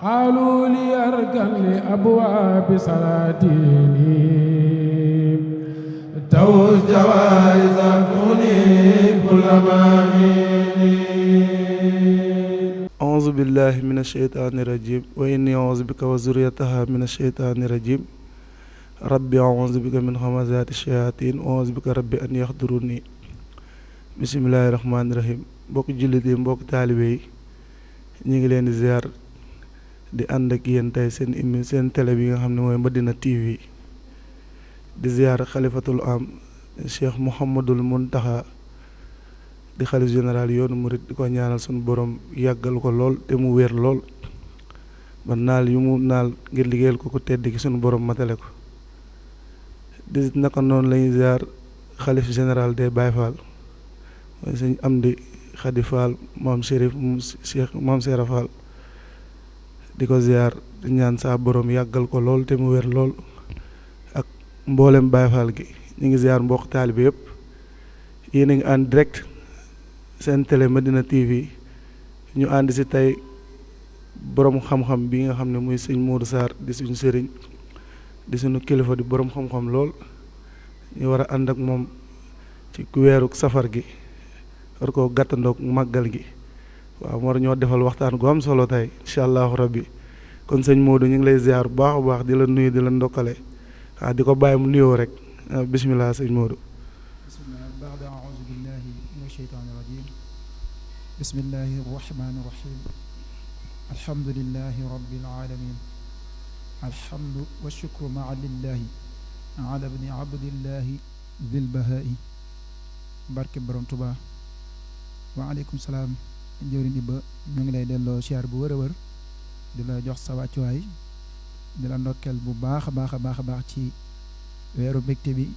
قالوا لي أركن لأبواب سلاطيني توز جوائز كوني كل ماهيني أعوذ بالله من الشيطان الرجيم وإني أعوذ بك وذريتها من الشيطان الرجيم ربي أعوذ بك من همزات الشياطين أعوذ بك ربي أن يحضروني bismillaahi rahmaani rahim mbokk jullit yi mbokk taalibe yi ñu ngi leen di ziar di ànd ak yéen tey seen télé bi nga xam ne mooy Madina TV di ziar xalifatul am Cheikh Mouhamadul Muntaxa di xalif général yoonu murit di ko ñaanal suñu borom yàggal ko lool te mu wér lool ba naal yu mu naal ngir liggéeyal ko tedd ki suñu borom matale ko di naka noonu lañuy ziar xalif général des Baye Fall mooy sëñ Amdi Xadi Fall maam Chérif Cheikh maam Seera Fall di ko ziar di ñaan saa borom yàggal ko lool te mu wér lool ak mboolem Baye Fall gi ñu ngi ziar mbokk taalibe yëpp yéen a ngi en direct seen télé Madina TV ñu ànd si tey borom xam-xam bi nga xam ne muy sëñ Modou Sarr di suñu sëriñ di suñu kilifa di borom xam-xam lool ñu war a ànd ak moom ci weeru safar gi. war ko gàttandoog màggal gi waaw war ñoo defal waxtaan gu am solo tey incha allahu rabbi kon sëñ Modou ñu ngi lay ziar bu baax a baax di la nuyu di la ndokkale di ko bàyyi mu nuyoo rek bisimilah sëñ Modou. bisimilah baada auzu billahi min asheytaani rajim bismillahi rahmani rahim alhamdulilahi rabbil alamin alhamdu wa shukru maa lillahi ala bni abdillahi dil bahai barke borom Tuubaa waaleykum salaam njëwriñ Ibba ñu ngi lay delloo siyaar bu wër a wër di la jox sa wàccuwaay di la ndokkeel bu baax a baax a baax a baax ci weeru mbégte bi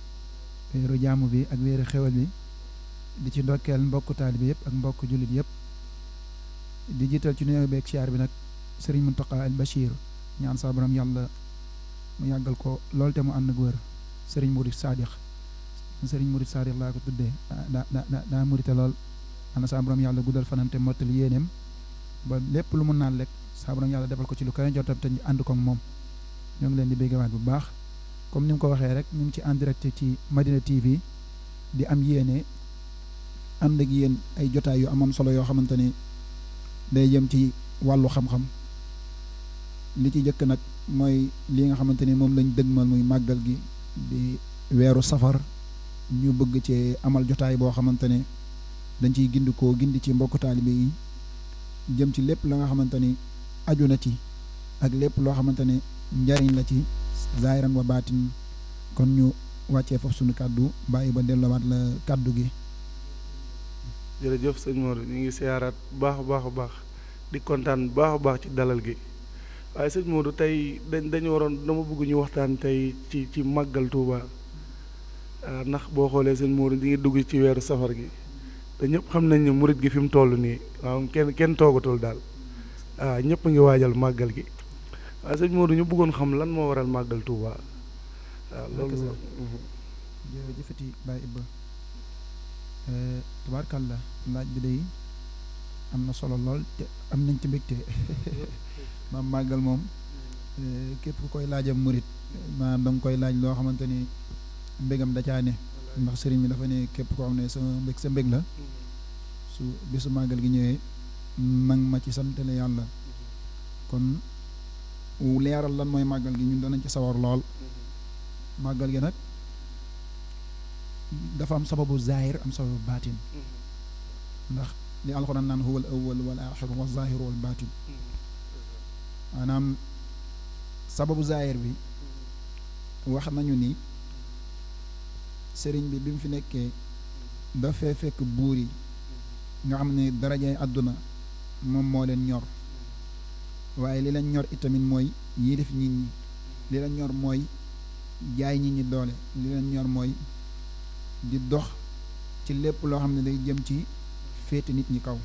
weeru jàmm bi ak weeru xewal bi di ci ndokkeel mbokku taalibe yëpp ak mbokku jullit yëpp di jiital ci nuyoo beeg siyaar bi nag Serigne Mountakha al Bachir ñaan sa borom yàlla mu yàggal ko lool te mu ànd ak wër Serigne Murid Sadikh Serigne Murid Sadikh laa ko tuddee daa murite lool ana saa borom yàlla guddal fanam te mottali yéeneem ba lépp lu mu naan rek saa borom yàlla defal ko ci lu koy jotam te ñu ànd ko ak moom ñoo ngi leen di béggewaat bu baax comme ni mu ko waxee rek ñu ngi ci en direct ci Madina TV di am yéene ànd ak yéen ay jotaay yu amam solo yoo xamante ni day jëm ci wàllu xam-xam li ci jëkk nag mooy li nga xamante ni moom lañ dëgmal muy màggal gi di weeru safar ñu bëgg ci amal jotaay boo xamante ne dañ ciy gindi ci mbokku taalibe yi jëm ci lépp la nga xamante ni aju na ci ak lépp loo xamante ne njariñ la ci zaahiran wa baatin kon ñu wàccee foofu suñu kàddu bàyyi ba delloowaat la kàddu gi. jërëjëf sëñ Modou ñu ngi siyaaraat bu baax a baax di kontaan bu baax a baax ci dalal gi waaye sëñ Modou tey dañu waroon dama bëgg ñu waxtaan tey ci màggal Touba ndax boo xoolee sëñ Modou di ngi dugg ci weeru safar gi. te ñëpp xam nañ ne murit gi fi mu toll nii waaw kenn toogatul daal waaw ñëpp ngi waajal màggal gi waaye sëñ Modou ñu bëggoon xam lan moo waral màggal Touba waaw loolu. jërëjëfati Baye Ibba tubaarkàlla laaj bi day am na solo lool te am nañ ci mbégte maam màggal moom képp ku koy laajam murit maanaam da nga koy laaj loo xamante ni mbégam da caa ne ndax sëriñ bi dafa ne képp koo xam ne sama mbég sa mbég la su bisu màggal gi ñëwee nang ma ci santale yàlla kon leeral lan mooy màggal gi ñun danañ ci sawar lool màggal gi nag dafa am sababu zahir am sababu baatin ndax li alxuraan naan huwal awwal wal aaxiru wa zaahiru wal baatin maanaam sababu zahir bi wax nañu ni sëriñ bi mu fi nekkee dafay fekk buur yi nga xam ne darajay àdduna moom moo leen ñor waaye li leen ñor itamit mooy yilif nit ñi li leen ñor mooy jaay nit ñi doole li leen ñor mooy di dox ci lépp loo xam ne day jëm ci féete nit ñi kaw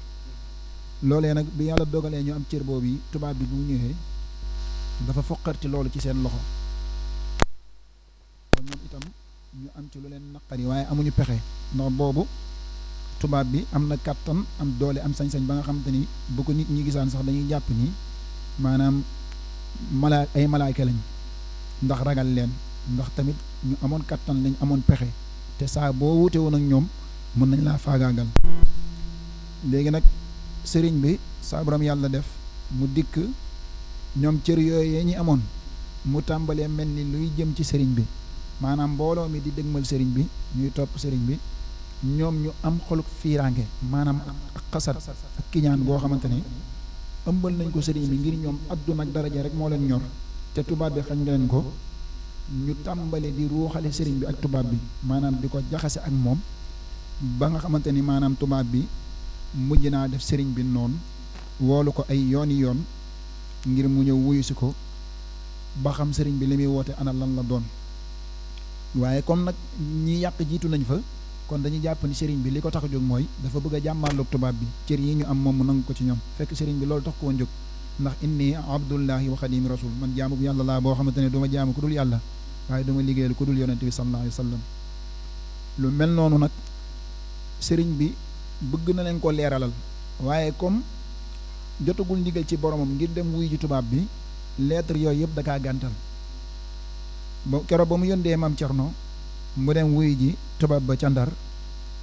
loolee nag bi yàlla dogalee ñu am cër boobu yi tubaab bi bu ñëwee dafa foqarti loolu ci seen loxo kon ñoom itam ñu am ci lu leen naqari waaye amuñu pexe ndax boobu tubaab bi am na kàttan am doole am sañ-sañ ba nga xamante ni bu ko nit ñi gisaan sax dañuy jàpp ni maanaam ay malaayka lañ ndax ragal leen, ndax tamit ñu amoon kattan lañ, amoon pexe, te saa boo wuute woon ak ñoom mën nañ laa faagaagal. léegi nag sëriñ bi saa borom yàlla def mu dikk ñoom cër yooyu ñi amoon mu tàmbalee mel ni luy jëm ci sëriñ bi, maanaam mbooloo mi di dëgmal sëriñ bi, ñuy topp sëriñ bi, ñoom ñu am xoluk fiiraange, maanaam ak xasat ak kiñaan goo xamante ne ëmbal nañ ko sëriñ bi ngir ñoom adduna ak daraja rek moo leen ñor, te tubaab bi xañ leen ko. ñu tàmbale di ruuxale sëriñ bi ak tubaab bi, maanaam di ko jaxase ak moom, ba nga xamante ni maanaam tubaab bi mujj naa def sëriñ bi noonu, woolu ko ay yooni yoon ngir mu ñëw wuyu si ko ba xam sëriñ bi li muy woote ana lan la doon. waaye comme nag ñi yàq jiitu nañ fa, kon dañuy jàpp ni sëriñ bi li ko tax a jóg mooy dafa bëgg a jàmmaarloog tubaab bi, cër yi ñu am moom mu nangu ko ci ñoom, fekk sëriñ bi loolu tax ko woon jóg. ndax inni abdullahi wa xadimi rasul, man jaamu bu yàlla laa boo xamante ne du ma jaamu ku dul yàlla, waaye du ma liggéeyal ku dul yonente bi sallallahu alayhi wa sallam. lu mel noonu nag sëriñ bi bëgg na leen ko leeralal, waaye comme jotagul ndigal ci boromam ngir dem wuy ji tubaab bi, lettre yooyu yëpp da kaa gàntal. ba keroog ba mu yóndee maam Cerno mu dem wuy ji tubaab ba ca Ndar,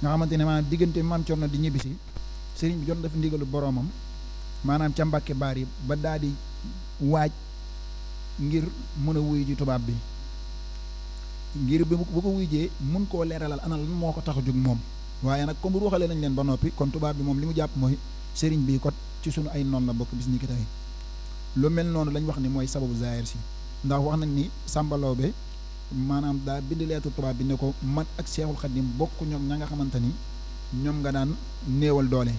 nga xamante ne maanaam diggante maam Cerno di ñibbisi sëriñ bi jot na fi ndigalu boromam, maanaam ca Mbàkke Baari ba daal di waaj ngir mën a wuy ji tubaab bi, ngir bu ko wuyjee mun koo leeralal ana lan moo ko tax a jóg moom. waaye nag comme ruuxale nañ leen ba noppi, kon tubaab bi moom li mu jàpp mooy sëriñ bi kot ci sunu ay noon la bokk bis ni ki tey. lu mel noonu lañ wax ni mooy sababu zaahir si, ndax wax nañ ni Sàmba Lawbe maanaam daa bind leetu tubaab bi ne ko man ak Seexul Xadim bokk ñoom ña nga xamante ni ñoom nga daan néewal doole,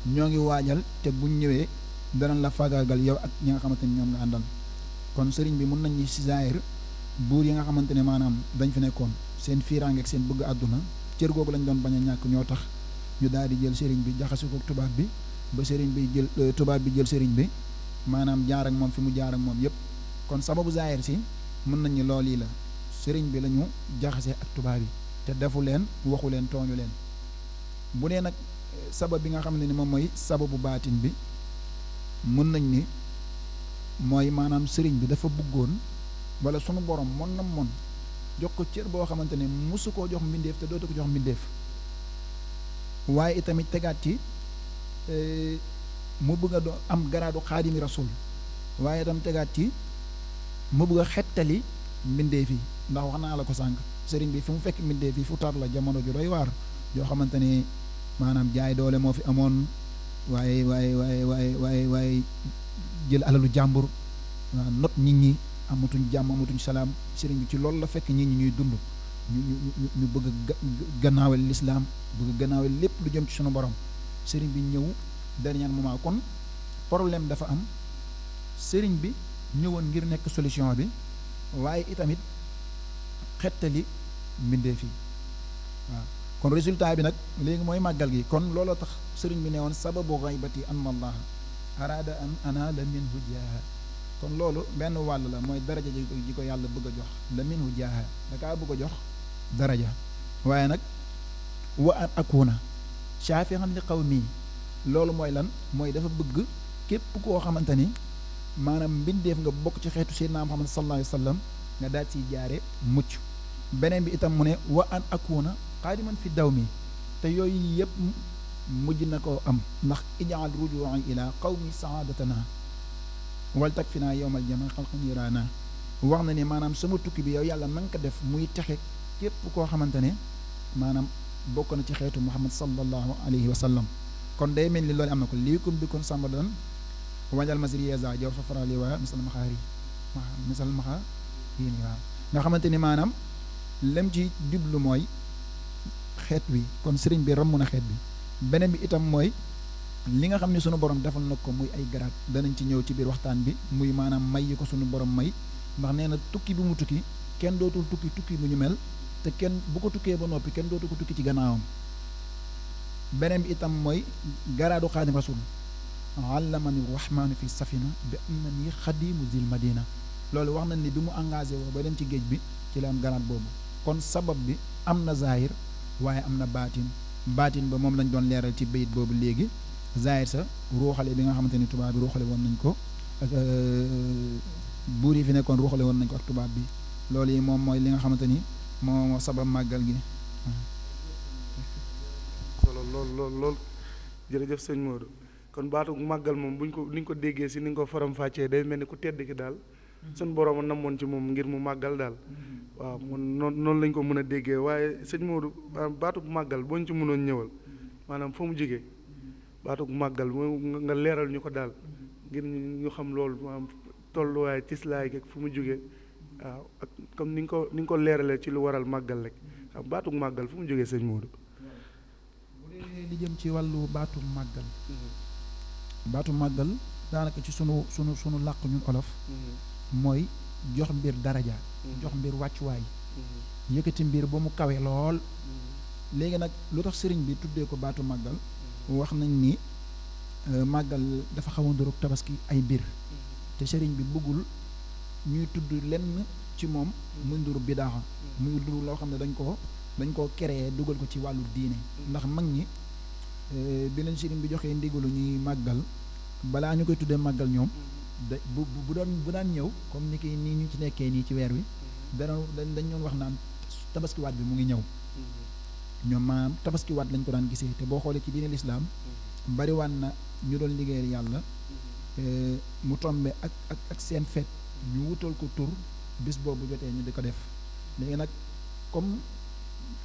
ñoo ngi waajal te buñ ñëwee danañ la fagaagal yow ak ñi nga xamante ni ñoom nga àndal. kon sëriñ bi mun nañ ni si zaahir buur yi nga xamante ne maanaam dañ fi nekkoon seen fiiraange ak seen bëgg àdduna, cër googu lañ doon bañ a ñàkk, ñoo tax ñu daal di jël sëriñ bi jaxase ko tubaab bi ba sëriñ bi jël tubaab bi jël sëriñ bi, maanaam jaar ak moom fi mu jaar ak moom yépp. kon sababu zaahir si mën nañ ni loolu yi la, sëriñ bi la ñu jaxase ak tubaab yi te defu leen waxu leen tooñu leen. bu dee nag sabab bi nga xam ne ni moom mooy sababu baatin bi, mën nañ ni mooy maanaam sëriñ bi dafa bëggoon wala sunu borom mon jox ko cër boo xamante ne musu koo jox mbindeef te dootu ko jox mbindeef, waaye itamit tegaat ci mu bëgg a am garaadu xaadimi rasul, waaye itam tegaat ci mu bëgg a xettali mbindeef yi. ndax wax naa la ko sànq, sëriñ bi fi mu fekk mbindeef yi fu tar la, jamono ju doy waar yoo xamante ne maanaam jaay doole moo fi amoon, waaye jël alalu jàmbur, waaw not nit ñi, amatuñ jàmm amatuñ salaam. sëriñ bi ci loolu la fekk nit ñi ñuy dund, ñu bëgg a gannaawal lislaam, bëgg a gannaawal lépp lu jëm ci sunu borom. sëriñ bi ñëw dernier moment, kon problème dafa am, sëriñ bi ñëwoon ngir nekk solution bi, waaye itamit xettali mbindeef yi. waaw kon résultat bi nag léegi mooy màggal gi. kon looloo tax sëriñ bi ne woon sababu gaybati anna allaha araada an anaala minhu jaaha. kon loolu benn wàll la, mooy daraja ji ko yàlla bëgg a jox, la minhu jaaha, da kaa bëgg a jox daraja. waaye nag wa an akuna shaafi'an li qawmi, loolu mooy lan, mooy dafa bëgg képp koo xamante ni maanaam mbindeef nga bokk ci xeetu Seydina Muhammad sallallahu alayhi wa sallam nga daal ciy jaare mucc. beneen bi itam mu ne wa an akuna qaadiman fi daw mi, te yooyu yëpp mujj na koo am, ndax ijaal rujuan ila qawmi saadatana wal takfina yowmal jama xalqan yiraana. wax na ni maanaam sama tukki bi yow yàlla na nga ko def muy texe képp koo xamante ne maanaam bokk na ci xeetu Muhammad sallallahu alayhi wa sallam. kon day mel ni loolu am na ko liikum bi kon sàmbadan wajal masriesa jawr fafarali waa misal maxaari misal maxa yéen waaw, nga xamante ni maanaam lem ci jublu mooy xeet wi, kon sëriñ bi ramm na xeet bi. beneen bi itam mooy li nga xam ne sunu borom defal na ko muy ay garaat, danañ ci ñëw ci biir waxtaan bi, muy maanaam may yi ko sunu borom may. ndax nee na tukki bi mu tukki kenn dootul tukki bu ñu mel, te kenn bu ko tukkee ba noppi kenn dootu ko tukki ci gannaawam. beneen bi itam mooy garaadu xaadim rasul, allamani rahmaanu fi safina bi annani xadimu zil madina. loolu wax nañ ni bi mu engagé woo ba dem ci géej bi ci la am garaat boobu. kon sabab bi am na zahir waaye am na baatin ba moom lañ doon leeral ci bayit boobu léegi. zahir sa ruuxale bi nga xamante ni tubaab bi ruuxale woon nañ ko ak buur yi fi nekkoon ruuxale woon nañ ko ak tubaab bi loolu yi moom mooy li nga xamante ni moo sabab màggal gi. solo lool jërëjëf sëñ Modou kon baatu màggal moom ni ñu ko déggee si ni nga ko faram-fàccee day mel ni ku tedd ki daal suñ borom a namoon ci moom ngir mu màggal daal waaw noonu lañ ko mën a déggee waaye sëñ Modou baatu màggal boo ñu ci mënoon ñëwal maanaam fa mu jógee baatu màggal nga leeral ñu ko daal ngir ñu xam loolu maanaam tolluwaay cislaay gi fu mu jógee waaw ak comme ni nga ko leeralee ci lu waral màggal rek waaw baatu màggal fu mu jógee sëñ Modou. bu dee li jëm ci wàllu baatu màggal daanaka ci sunu làq ñun olof mooy jox mbir daraja jox mbir wàccuwaay yëkkati mbir ba mu kawe lool léegi nag lu tax sëriñ bi tuddee ko baatu màggal wax nañ ni màggal dafa xaw a nduroog tabaski ay mbir te sëriñ bi bëggul ñuy tudd lenn ci moom muy nduru bidaaxa muy nduru loo xam ne dañ koo créé dugal ko ci wàllu diine ndax mag ñi bi leen sëriñ bi joxee ndigalu ñuy màggal balaa ñu koy tuddee màggal ñoom da bu daan ñëw comme ni ki nii ñu ci nekkee nii ci weer wi dañ doon wax naan tabaskiwaat bi mu ngi ñëw ñoom maanaam tabaskiwaat lañ ko daan gisee te boo xoolee ci diine lislaam bariwaan na ñu doon liggéeyal yàlla mu tombe ak seen fête ñu wutal ko tur bis boobu jotee ñu di ko def léegi nag comme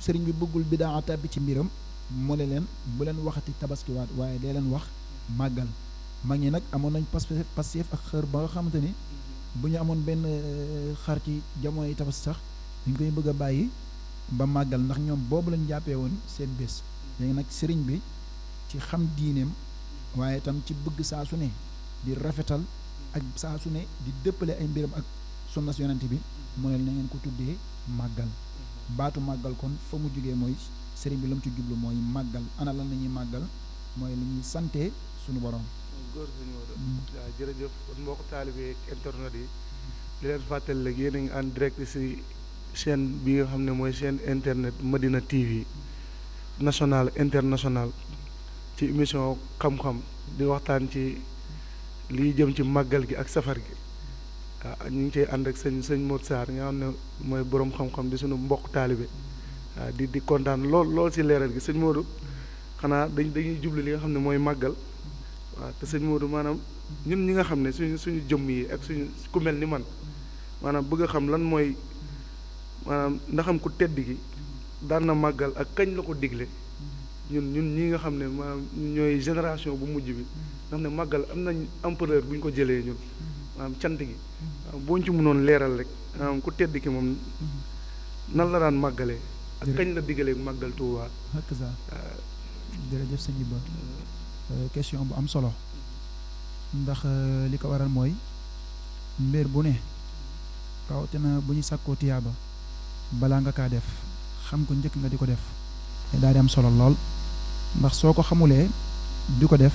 sëriñ bi bëggul bidaa tàbbi ci mbiram mu ne leen bu leen waxati tabaskiwaat waaye dee leen wax màggal mag ñi nag amoon nañ passeef ak xër ba nga xamante ni bu ñu amoon benn xar ci jamono yi tabaski sax dañ koy bëgg a bàyyi ba màggal ndax ñoom boobu lañ jàppee woon seen bés léegi nag sëriñ bi ci xam diineem waaye itam ci bëgg saa su ne di rafetal ak saa su ne di dëppale ay mbiram ak sunna su yonent bi mu ne na ngeen ko tuddee màggal baatu màggal kon fa mu jógee mooy sëriñ bi la mu ci jublu mooy màggal ana lan la ñuy màggal mooy li ñuy sante suñu borom. góor suñu waaw jërëjëf kon mbokk taalibe ak internet yi li leen fàttali léegi yéen a ngi en direct si chaîne bi nga xam ne mooy chaîne internet Madina TV national international ci émission xam-xam di waxtaan ci liy jëm ci màggal gi ak safar gi waaw ñu ngi ciy ànd ak sëñ Modou Sarr nga xam ne mooy borom xam-xam di suñu mbokk taalibe waaw di kontaan lool si leeral gi sëñ Modou xanaa dañuy jublu li nga xam ne mooy màggal waaw te sëñ Modou maanaam ñun ñi nga xam ne suñu jëmm yi ak suñu ku mel ni man maanaam bëgg a xam lan mooy maanaam ndaxam ku tedd gi daan na màggal ak kañ la ko digle ñun ñi nga xam ne maanaam ñooy génération bu mujj bi nga xam ne màggal am nañ empereur bu ñu ko jëlee ñun maanaam cant gi boo ñu ci mënoon leeral rek maanaam ku tedd ki moom nan la daan màggalee ak kañ la digalee màggal Tuubaa. jërëjëf sëñ Iba question bu am solo ndax li ko waral mooy mbir bu ne rawatina bu ñu sàkkoo tiyaaba balaa nga kaa def xam ko njëkk nga di ko def daal di am solo lool ndax soo ko xamulee di ko def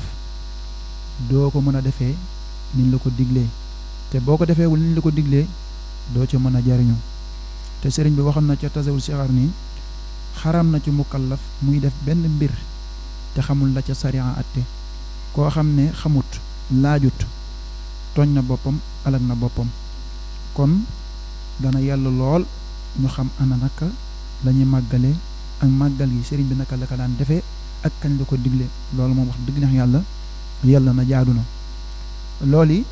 doo ko mën a defee niñ la ko diglee te boo ko defeewul niñ la ko diglee doo ca mën a jariñu te sëriñ bi waxoon na ca tasawul sixaar nii xaram na ci mukallaf muy def benn mbir te xamul la ca sariya atte koo xam ne xamut laajut tooñ na boppam alag na boppam kon dana yàlla lool ñu xam ana naka la ñuy màggalee ak màggal gi sëriñ bi naka la ko daan defee ak kañ la ko digle loolu moom wax dëgg neex yàlla na jaadu na loolu yi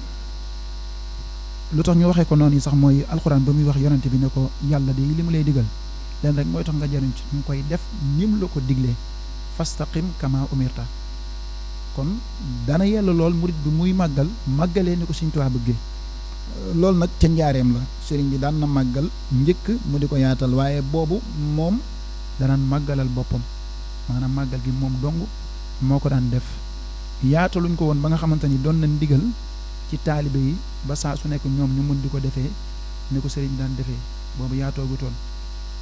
lu tax ñu waxee ko noonu yi sax mooy alxuraan ba muy wax yonente bi ne ko yàlla de li mu lay digal leen rek mooy tax nga jariñ ci ñu koy def nim la ko diglee fastaqim kama umirta kon dana yàlla lool murit bi muy màggalee ni ko Sëriñ Tuubaa bëggee loolu nag ca njaareem la sëriñ bi daan na màggal njëkk mu di ko yaatal waaye boobu moom danaan màggalal boppam maanaam màggal gi moom dong moo ko daan def yaataluñ ko woon ba nga xamante ni doon na ndigal ci taalibe yi ba saa su nekk ñoom ñu mun di ko defee ni ko sëriñ daan defee boobu yaatoogutoon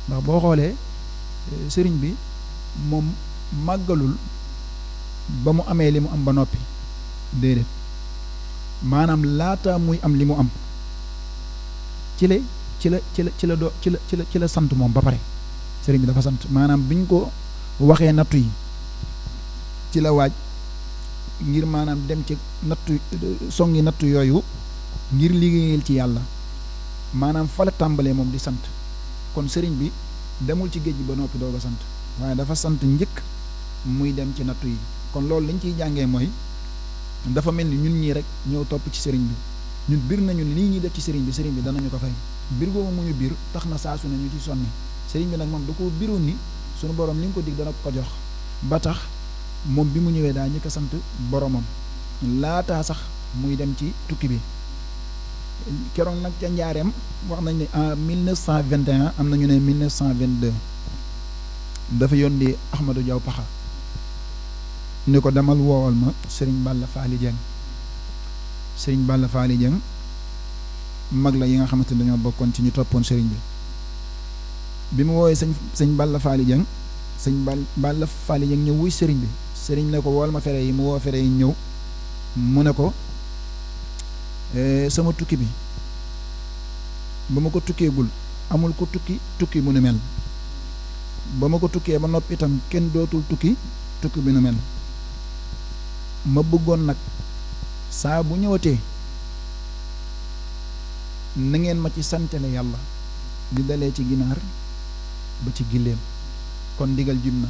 ndax boo xoolee sëriñ bi moom màggalul ba mu amee li mu am ba noppi déedéet maanaam laata muy am li mu am ci la sant moom ba pare sëriñ bi dafa sant maanaam biñ ko waxee nattu yi ci la waaj ngir maanaam dem ci nattu songi nattu yooyu ngir liggéeyal ci yàlla maanaam fa la tàmbalee moom di sant kon sëriñ bi demul ci géej gi ba noppi doog a sant waaye dafa sant njëkk muy dem ci nattu yi kon loolu liñ ciy jàngee mooy dafa mel ni ñun ñii rek ñëw topp ci sëriñ bi ñun bir nañu lii ñuy def ci sëriñ bi danañu ko fay bir googu mu ñu bir tax na saa su ne ñu ci sonni sëriñ bi nag moom da ko biroon ni sunu borom li nga ko dig dana ko jox ba tax moom bi mu ñëwee daa ñëkk a sant boromam laataa sax muy dem ci tukki bi keroog nag ca njaareem wax nañ ne en 1921 am na ñu ne 1922 dafa yónni Ahmadou Diaw Paxa ni ko demal woowal ma Serigne Balla Faali Dieng Serigne Balla Faali Dieng mag la yi nga xamante ne dañoo bokkoon ci ñu toppoon Serigne bi mu woowee sëñ Balla Faali Dieng Balla Faali Dieng ñëw wuy Serigne bi Serigne ne ko wool ma fere yi mu woo fere yi ñëw mu ne ko sama tukki bi ba ma ko tukkeegul amul ko tukki bu nu mel ba ma ko tukkee ba noppi itam kenn dootul tukki bi nu mel ma bëggoon nag saa bu ñëwatee na ngeen ma ci santale yàlla di dalee ci ginaar ba ci gilleem kon ndigal jim na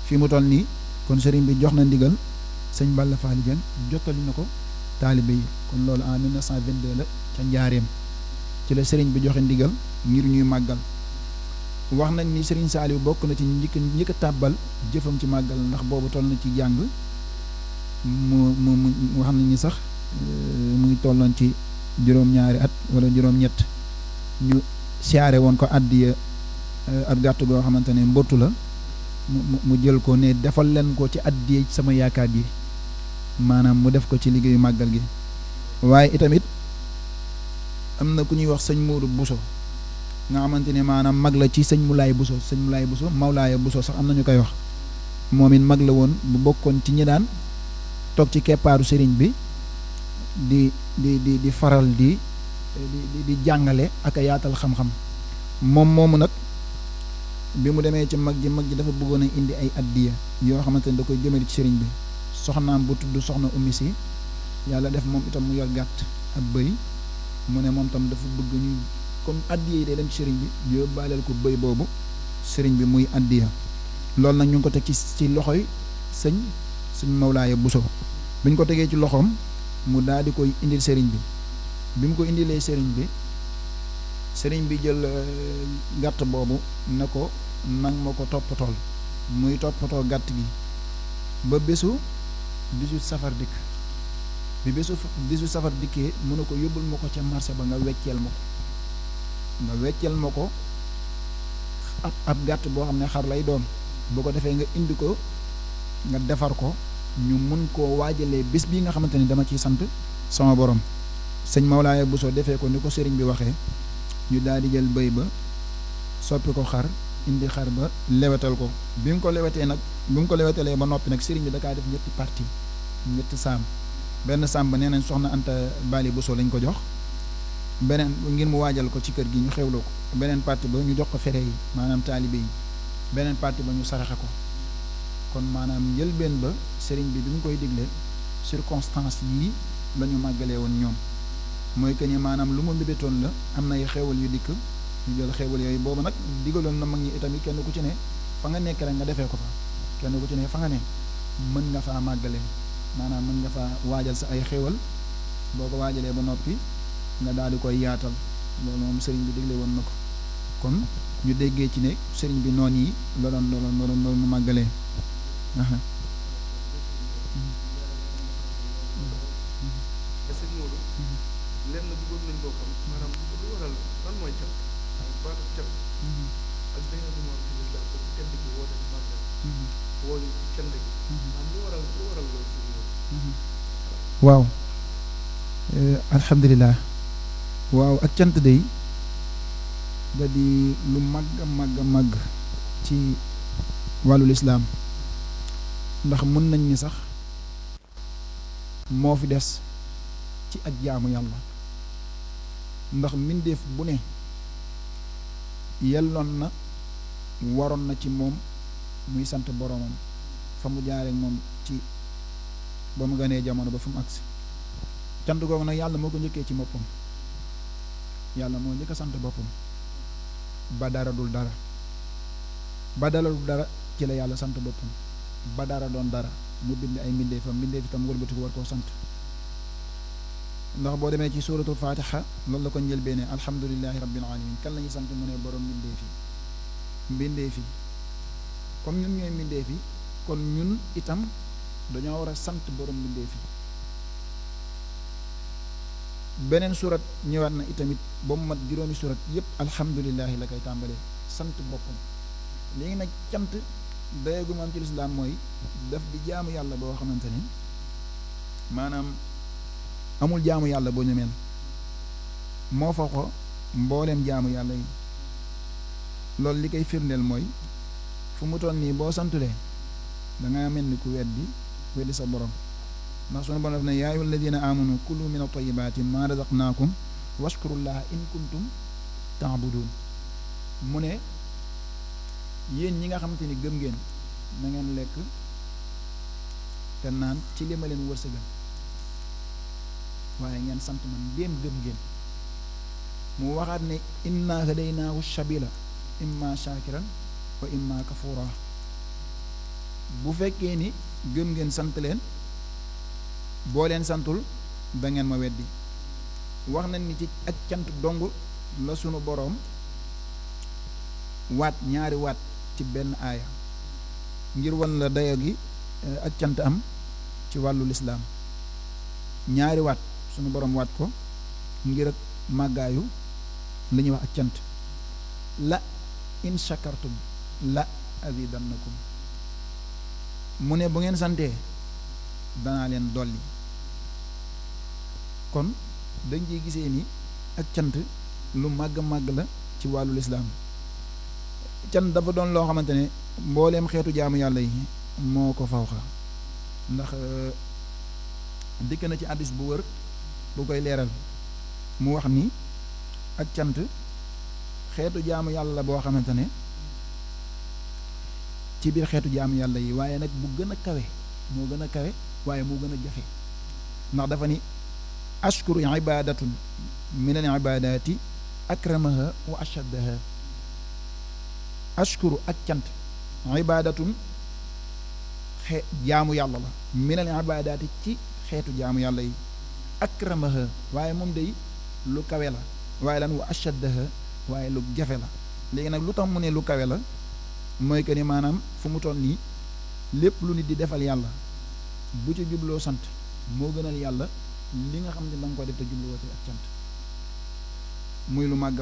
fi mu toll nii kon sëriñ bi jox na ndigal sëñ Balla Faali Dieng jottali na ko taalibe yi kon loolu en 1922 la ca njaareem ci la sëriñ bi joxe ndigal ngir ñuy màggal wax nañ ni sëriñ Saaliw bokk na ci njëkk a tàbbal jëfam ci màggal ndax boobu toll na ci jàng mu wax nañ ni sax mu ngi tolloon ci juróom-ñaari at wala juróom-ñett ñu siyaare woon ko àddiya ab gàtt goo xamante ne mbottu la mu jël ko ne defal leen ko ci àddiya sama yaakaar gi maanaam mu def ko ci liggéeyu màggal gi waaye itamit am na ku ñuy wax sëñ Moodu Buso nga xamante ne maanaam mag la ci sëñ Mulaay Buso Mawlaaya Buso sax am na ñu koy wax moom it mag la woon bu bokkoon ci ñi daan toog ci keppaaru sëriñ bi di faral di jàngale ak a yaatal xam-xam moom moomu nag bi mu demee ci mag ji dafa bëggoon a indi ay addiya yoo xamante ne da koy jëmale ci sëriñ bi soxnaam bu tudd soxna ummi si yàlla def moom itam mu yor gàtt ak bëy mu ne moom tam dafa bëgg ñu comme addiya yi day dem ci sëriñ bi yóbbaaleel ko bëy boobu sëriñ bi muy addiya loolu nag ñu ngi ko teg ci loxoy sëñ Mawlaaya Buso bi ñu ko tegee ci loxoom mu daal di koy indil sëriñ bi mu ko indilee sëriñ bi jël gàtt boobu ne ko nang ma ko toppatool muy toppatoo gàtt gi ba bésu 18 safar dikk bi bésu 18 safar dikkee mu ne ko yóbbul ma ko ca marché ba nga wecceel ma ko ab gàtt boo xam ne xar lay doon boo ko defee nga indi ko nga defar ko ñu mun koo waajalee bés bii nga xamante ni dama ciy sant sama borom sëñ Mawlaaya Buso defee ko ni ko sëriñ bi waxee ñu daal di jël bëy ba soppi ko xar indi xar ba lewetal ko bi mu ko lewetalee ba noppi nag sëriñ bi da kaa def ñetti saam benn saam ba nee nañ soxna Anta Bali Buso lañ ko jox beneen ngir mu waajal ko ci kër gi ñu xewloo ko beneen parti ba ñu jox ko fere yi maanaam taalibe yi beneen parti ba ñu saraxe ko kon maanaam njëlbeen ba sëriñ bi mu koy digle circonstance yii la ñu màggalee woon ñoom mooy que ni maanaam lu mu mbébétoon la am na ay xewal yu dikk ñu jël xewal yooyu boobu nag digaloon na mag ñi itamit kenn ku ci ne fa nga nekk rek nga defee ko fa kenn ku ci ne fa nga ne mën nga faa màggalee maanaam mën nga faa waajal sa ay xewal boo ko waajalee ba noppi nga daal di koy yaatal loolu moom sëriñ bi digle woon na ko kon ñu déggee ci ne sëriñ bi noon yi la doon mu màggalee lenn bëggoon nañ koo xam maanaam lu waral lan mooy cant baatu cant ak dañoo di moom ci lislaam ko cant gi woote ci màggal woo ñu ci cant gi maanaam lu waral loolu waaw alhamdulilah waaw ak cant day da di lu màgg ci wàllu lislaam ndax mën nañ ni sax moo fi des ci ak jaamu yàlla ndax mbindeef bu ne yelloon na waroon na ci moom muy sant boroomam fa mu jaaree moom ci ba mu ganee jamono ba fu mu agsi cant googu nag yàlla moo ko njëkkee ci boppam yàlla moo njëkk a sant boppam ba dara dul dara ba dara dul dara ci la yàlla sant boppam ba dara doon dara mu bind ay mbindeefam mbindeef itam wëlbatiku war koo sant ndax boo demee ci suuratul faatiha loolu la ko njëlbeenee alhamdulillahi rabbil alamin kan la ñuy sant mu ne borom mbindeef yi comme ñun ñooy mbindeef yi kon ñun itam dañoo war a sant borom mbindeef yi beneen surat ñëwaat na itamit ba mu mat juróomi surat yépp alhamdulillahi la koy tàmbalee sant boppam léegi nag cant dayeegu am ci lislaam mooy daf di jaamu yàlla boo xamante ni maanaam amul jaamu yàlla boo ñu mel moo fa ko mbooleem jaamu yàlla yi loolu li koy firndeel mooy fu mu toll nii boo santulee danga mel ni ku weddi sa borom ndax sunu borom daf ne yaa ayyuha alladina amanu kulu min at-tayyibati ma razaqnaakum washkurullaha in kuntum ta'budun mu ne yéen ñi nga xamante ni gëm ngeen na ngeen lekk te naan ci li ma leen wërsëgal waaye ngeen sant man ndéem gëm ngeen mu waxaat ne inna hadaynaahu sabila imma shakiran wa imma kafura bu fekkee ni gëm ngeen sant leen boo leen santul da ngeen ma weddi wax nañ ni ci ak cant dong la sunu boroom waat ñaari waat ci benn aaya ngir wan la dayo gi ak cant am ci wàllu lislaam ñaari waat sunu boroom waat ko ngir ak màggaayu li ñuy wax ak cant la in shakartum la azidannakum mu ne bu ngeen santee danaa leen dolli kon dañ ciy gisee ni ak cant lu màgg la ci wàllu lislaam cant dafa doon loo xamante ne mbooleem xeetu jaamu yàlla yi moo ko fawxa ndax dikk na ci hadiis bu wër bu koy leeral mu wax ni ak cant xeetu jaamu yàlla la boo xamante ne ci biir xeetu jaamu yàlla yi waaye nag bu gën a kawe moo gën a kawe waaye moo gën a jafe ndax dafa ni ashkuru ibadatun min al ibadati akramaha wa ashaddaha ashkuru ak cant ibadatun jaamu yàlla la min al ibadati ci xeetu jaamu yàlla yi akramaha waaye moom day lu kawe la waaye lan wa ashaddaha waaye lu jafe la léegi nag lu tax mu ne lu kawe la mooy que ni maanaam fu mu toll nii lépp lu nit di defal yàlla bu ci jubloo sant moo gënal yàlla li nga xam ne da nga ko def te jubloo ci ak cant muy lu màgg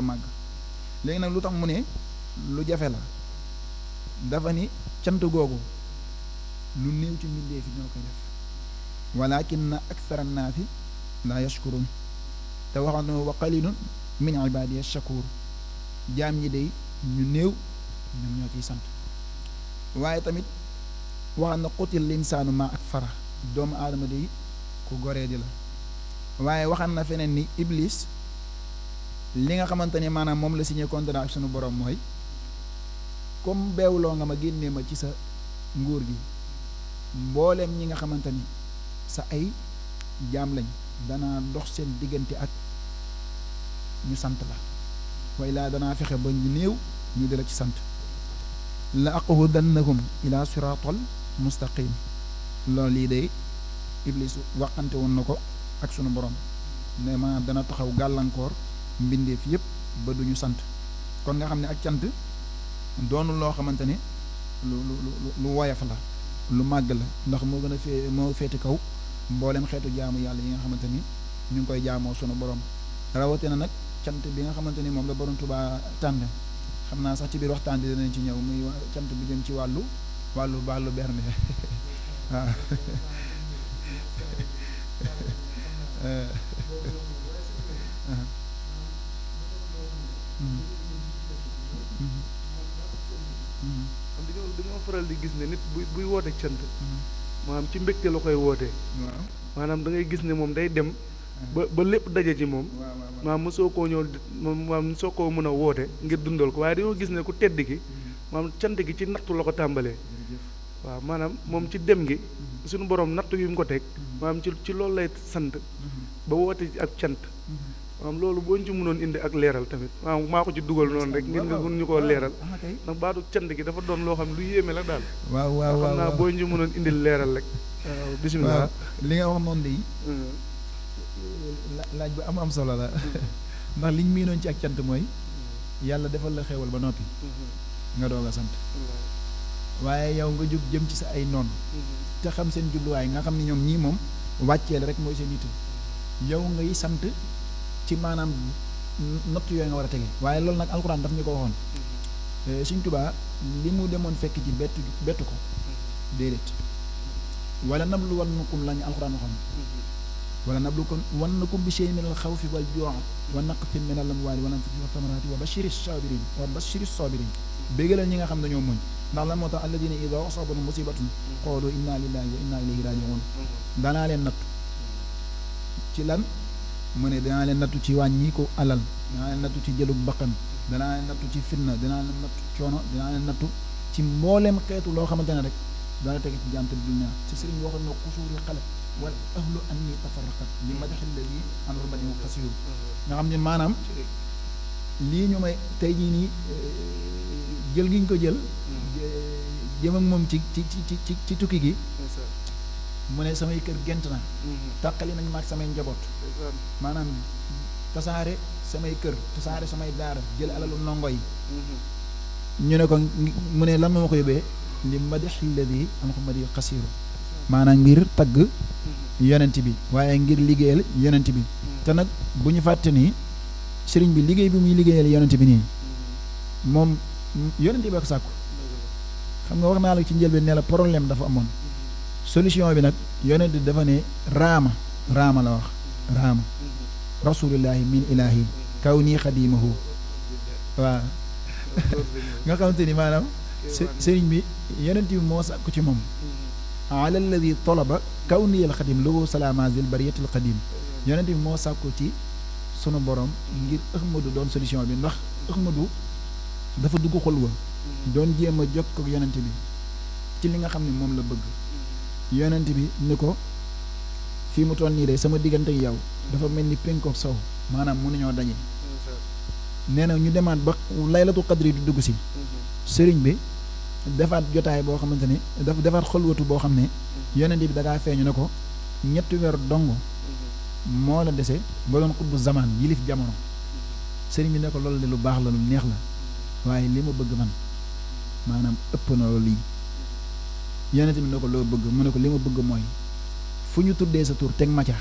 léegi nag lu tax mu ne lu jafe la dafa ni cant googu lu néew ci mbindeef yi ñoo koy def walakinna akthara annaasi la yashkurun te waxoon na wa qalilun min ibadiya shakur jaam ñi day ñu néew ñoom ñoo ciy sant waaye tamit waxoon na qutil linsaanu ma ak fara doomu aadama day ku goree di la waaye waxaan na feneen ni iblis li nga xamante ni maanaam moom la signé contrat ak sunu borom mooy comme beewloo nga ma génnee ma ci sa nguur gi mbooleem ñi nga xamante ni sa ay jaam lañ danaa dox seen diggante ak ñu sant la way laa danaa fexe ba ñu néew ñu di la ci sant la aqudannakum ila siratal mustaqim loolu lii day iblis waxante woon na ko ak sunu borom ne ma dana taxaw gàllankoor mbindeef yépp ba duñu sant kon nga xam ne ak cant doonul loo xamante ne lu woyof la lu màgg la ndax moo gën a moo féeti kaw mboolem xeetu jaamu yàlla yi nga xamante ni ñu ngi koy jaamoo sunu borom rawatina nag cant bi nga xamante ni moom la borom Tuubaa tànn xam naa sax ci biir waxtaan bi dinañ ci ñëw muy cant bi jëm ci wàllu bernde waaw dañoo faral di gis ne nit buy woote cant maanaam ci mbégte la koy wootee maanaam da ngay gis ne moom day dem ba lépp daje ci moom maanaam mosoo koo ñëw maanaam mosoo koo mën a woote ngir dundal ko waaye dañoo gis ne ku tedd ki maanaam cant gi ci nattu la ko tàmbalee waaw maanaam moom ci dem gi suñu borom nattu yi mu ko teg maanaam ci loolu lay sant ba woote ak cant maanaam loolu boo ñu ci mënoon indi ak leeral tamit maanaam maa ko ci dugal noonu rek ngir nga mun ñu koo leeral ndax baatu cant gi dafa doon loo xam lu yéeme la daal waaw xam naa boo ñu ci mënoon indil leeral rek bisimilah li nga wax noonu de laaj bu am solo la ndax liñ miinoon ci ak cant mooy yàlla defal la xéewal ba noppi nga doog a sant waaye yow nga jóg jëm ci sa ay noon te xam seen jubluwaay nga xam ne ñoom ñii moom wàcceel rek mooy seen yitte yow ngay sant ci maanaam natt yooyu nga war a tege waaye loolu nag alxuraan daf ñu ko waxoon Sëñ Tuubaa li mu demoon fekk ci bettu ko déedéet wala nabluwannakum la ñu alxuraan waxoon wala nabluwannakum bi shay'in min al xawfi wal juu'i wa naqsin min al amwaali wal anfusi wa thamaraati wa bashiri saabiriin bégalal ñi nga xam dañoo muñ ndax lan moo tax alladina ida asaabahum musibatun qaalu inna lillahi wa inna ilayhi rajiun danaa leen nattu ci lan mu ne danaa leen nattu ci wàññi ko alal danaa leen nattu ci jëlug bakkan danaa leen nattu ci fitna danaa leen nattu coono danaa leen nattu ci mbooleem xeetu loo xamante ne rek dana tege ci jàmte dunya ci sëriñ bi waxoon na xusuuri xale wal ahlu anni tafarraqat li madaxi alladi an rubani xasiru nga xam ne maanaam lii ñu may tey jii nii jël gi ñu ko jël jëm ak moom ci tukki gi mu ne samay kër gent na tàqali nañ maag samay njaboot maanaam tasaare samay kër tasaare samay daara jël alalu ndongo yi ñu ne ko mu ne lan moo ko yóbbee li madaxi alladi an rubani xasiru maanaam ngir tagg yonent bi waaye ngir liggéeyal yonent bi te nag bu ñu fàtte ni sëriñ bi liggéey bi muy liggéeyal yonent bi nii moom yonent bi ak sàkku xam nga wax naa la ci njëlbeen ne la problème dafa amoon solution bi nag yonent bi dafa ne raama la wax raama rasulillahi min ilahi kaw nii xadimahu waaw nga xamante ni maanaam sëriñ bi yonent bi moo sàkku ci moom ala alladi talaba kaw niyal xadim lahu salaamazil bariyatil xadim yonent bi moo sàkku ci sunu borom ngir Ahmadu doon solution bi ndax Ahmadu dafa dugg xulwa doon jéem a jokk ak yonent bi ci li nga xam ne moom la bëgg yonent bi ni ko fii mu toll nii de sama diggante yow dafa mel ni penkook sow maanaam mënuñoo daje nee na ñu demaat ba laylatul qadri di dugg si sëriñ bi defaat jotaay boo xamante ne dafa defaat xulwatu boo xam ne yonent bi da ngaa feeñu ne ko ñetti weer dong moo la dese ba doon xutbu zaman yilif jamono sëriñ bi ne ko loolu de lu baax la lu neex la waaye li ma bëgg man maanaam ëpp na loolu lii yonent bi ne ko loo bëgg mu ne ko li ma bëgg mooy fu ñu tuddee sa tur teg ma ca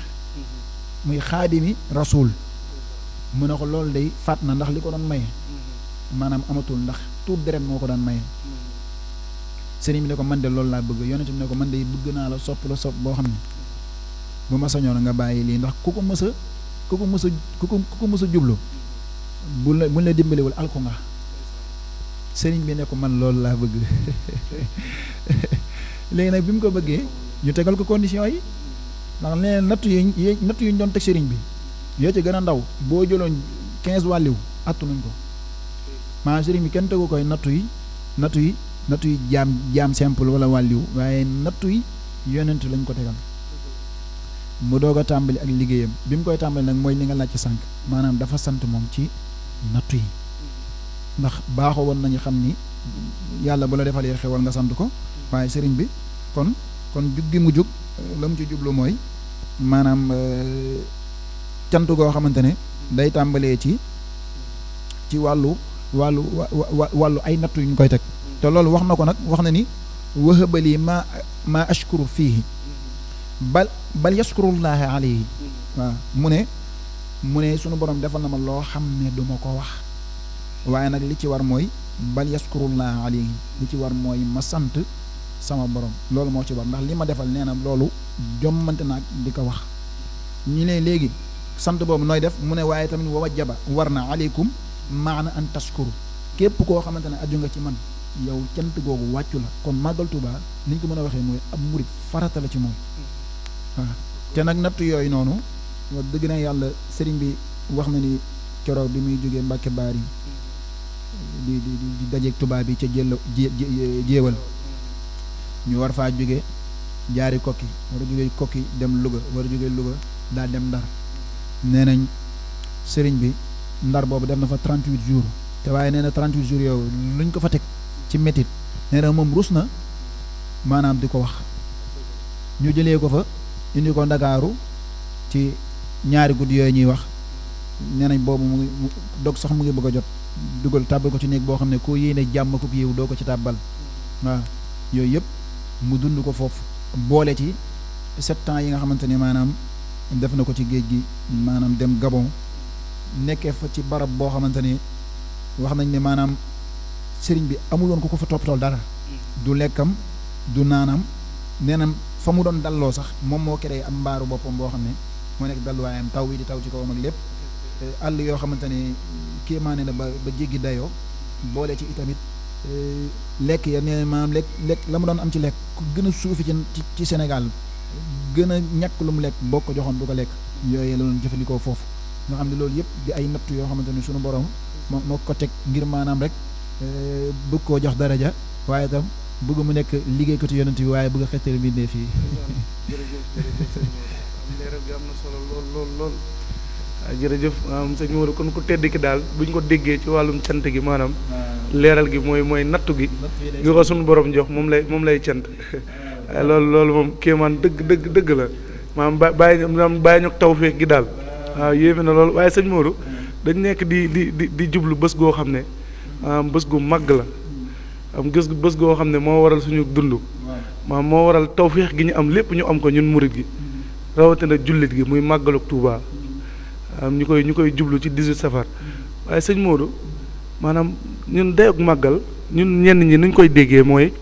muy xaadimi rasul mu ne ko loolu day faat na ndax li ko doon maye maanaam amatul ndax tuur deret moo ko daan maye sëriñ bi ne ko man de loolu laa bëgg yonent bi ne ko man de bëgg naa la sopp boo xam ne bu ma sañoon nga bàyyi lii ndax ku ko mës a jublu buñ la dimbaliwul alko nga sëriñ bi ne ko man loolu laa bëgg léegi nag bi mu ko bëggee ñu tegal ko condition yi ndax nee nattu yi ñu doon teg sëriñ bi yoo ci gën a ndaw boo jëloon 15 wàlliw attanuñ ko maanaam sëriñ bi kenn tegu koy nattu yi jaam simple wala wàlliw waaye nattu yi yonent lañ ko tegal mu doog a tàmbali ak liggéeyam bi mu koy tàmbali nag mooy li nga laaj ci sànq maanaam dafa sant moom ci nattu yi ndax baaxoo woon nañu xam ni yàlla bu la defalee xewal nga sant ko waaye sëriñ bi kon jug gi mu jug la mu ci jublu mooy maanaam cant goo xamante ne day tàmbalee ci wàllu ay nattu yu ñu koy teg te loolu wax na ko nag wax na ni wahabali ma ashkuru fiihi bal yashkurullahi alayhi waaw mu ne sunu borom defal na ma loo xam ne du ma ko wax waaye nag li ci war mooy bal yashkurullahi alayhi li ci war mooy ma sant sama borom loolu moo ci war ndax li ma defal nee na loolu jommante naag di ko wax ñu ne léegi sant boobu nooy def mu ne waaye tamit wa wajaba war na aleykum maana an tashkuru képp koo xamante ne aju nga ci man yow cant googu wàccu la kon màggal Tuubaa ni ñu ko mën a waxee mooy ab murit farata la ci moom waaw te nag natt yooyu noonu wax dëgg na yàlla sëriñ bi wax na ni keroog bi muy jógee Mbàkke Baari di dajeeg tubaab bi ca jéewal ñu war faa jóge jaari kokki war a jógee kokki dem Louga war a jógee Louga daal dem Ndar nee nañ sëriñ bi Ndar boobu def na fa 38 jours te waaye nee na 38 jours yow luñ ko fa teg ci métit nee na moom rus na maanaam di ko wax ñu jëlee ko fa indi ko Ndakaaru ci ñaari guddi yooyu ñuy wax nee nañ boobu mu dog sax mu ngi bëgg a jot dugal tàbbal ko ci néeg boo xam ne koo yéene jàmm ko yiw doo ko ci tàbbal waaw yooyu yëpp mu dund ko foofu boole ci 7 ans yi nga xamante ne maanaam def na ko ci géej gi maanaam dem Gabon nekkee fa ci barab boo xamante ne wax nañ ne maanaam sëriñ bi amuloon ko fa toppatool dara du lekkam du naanam nee na fa mu doon dalloo sax moom moo créé am mbaaru boppam boo xam ne moo nekk dalluwaayam taw bi di taw ci kawam ak lépp àll yoo xamante ne kéemaane na ba jéggi dayoo boole ci itamit lekk ya nee maanaam lekk la mu doon am ci lekk ku gën a suufi ci Sénégal gën a ñàkk lu mu lekk boo ko joxoon du ko lekk yooyu la doon jëfandikoo foofu nga xam ne loolu yëpp di ay nattu yoo xamante ne suñu borom moo ko teg ngir maanaam rek bëgg koo jox daraja waaye itam bëgg mu nekk liggéeykatu yonent bi waaye bëgg a xettali mbindee fii. leeral gi am na solo lool jërëjëf sëñ Modou kon ku tedd ki daal buñ ko déggee ci wàllum cant gi maanaam leeral gi mooy nattu gi gi ko suñu borom jox moom lay cant loolu moom kéemaan dëgg la maanaam bàyyi ñok tawfeex gi daal waaw yéeme na loolu waaye sëñ Modou dañ nekk di jublu bés goo xam ne bés gu màgg la bés goo xam ne moo waral suñu dund maanaam moo waral tawfeex gi ñu am lépp ñu am ko ñun murit gi rawatina jullit gi muy màggaluk Touba ñu koy jublu ci 18 safar waaye sëñ Modou maanaam ñun dayok màggal ñun ñenn ñi nuñ koy déggee mooy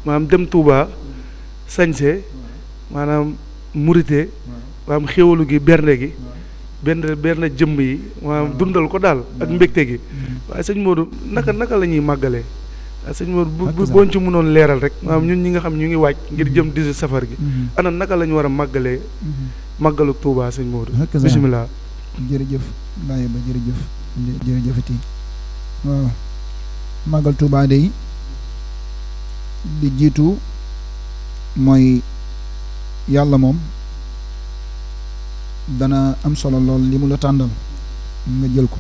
maanaam dem Touba sañse maanaam murite maanaam xéwalu gi bernde gi benn jëmm yi maanaam dundal ko daal ak mbégte gi waaye sëñ Modou naka la ñuy màggalee waaye sëñ Modou boo ci mënoon leeral rek maanaam ñun ñi nga xam ñu ngi waaj ngir jëm 18 safar gi ana naka la ñu war a màggalee màggalu Touba sëñ Modou bisimilah. jërëjëf Baye Ba jërëjëfati waaw màggal Touba day li jiitu mooy yàlla moom dana am solo lool li mu la tàndal nga jël ko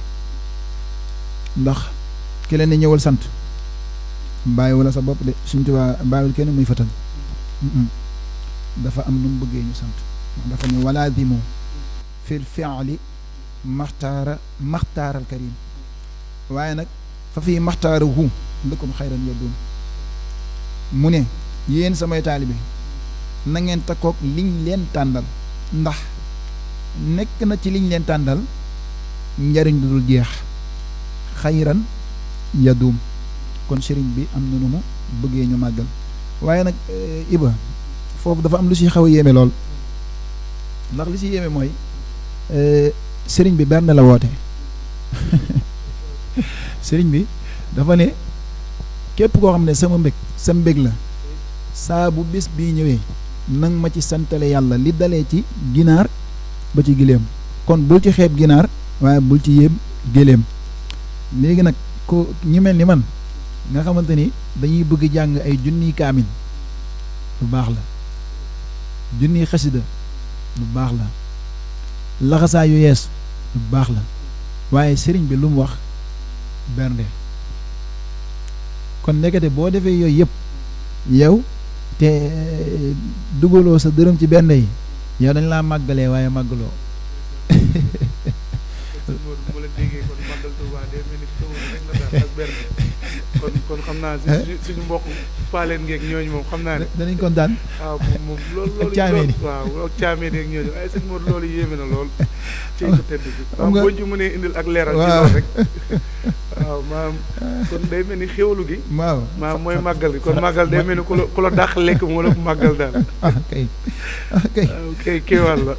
ndax ki leen ne ñëwal sant bàyyi wala sa bopp de Sëñ Tuubaa bàyyiwul kenn muy fatal dafa am nu mu bëggee ñu sant dafa ne wala dimu fil fi'li maxtaaral karim waaye nag fa fii maxtaarahu lakum xayran yadum mu ne yéen samay taalibe na ngeen takkook liñ leen tàndal ndax nekk na ci liñ leen tàndal njariñ lu dul jeex xayran yadum kon sëriñ bi am na nu mu bëggee ñu màggal waaye nag Iba foofu dafa am lu si xaw a yéeme lool ndax li si yéeme mooy sëriñ bi bernde la woote sëriñ bi dafa ne képp koo xam ne sa mbég la saa bu bés bii ñëwee nang ma ci santale yàlla li dalee ci ginaar ba ci giléem kon bul ci xeeb ginaar waaye bul ci yéem giléem léegi nag ko ñu mel ni man nga xamante ni dañuy bëgg jàng ay junniy kaamin lu baax la junniy xasida lu baax la laxasaa yu yees lu baax la waaye sëriñ bi lu mu wax bernde kon nekkate boo defee yooyu yëpp yow te dugaloo sa dërëm ci bernde yi yow dañ laa màggalee waaye màggaloo kon xam naa suñu mbokk paaleen ngeeg ñooñu moom xam naa ne danañ kontaan waaw moom loolu ak caameen yi waaw ak caameen yeeg ñooñu ay sëñ Modou loolu yéeme na lool ci ko tedd bi waaw boo ci mënee indil ak leeral ci loolu rek waaw maam kon day mel ni xéwalu gi waaw maam mooy màggal gi kon màggal day mel ni ku la dàq lekk moo la màggal daal kay kéewal la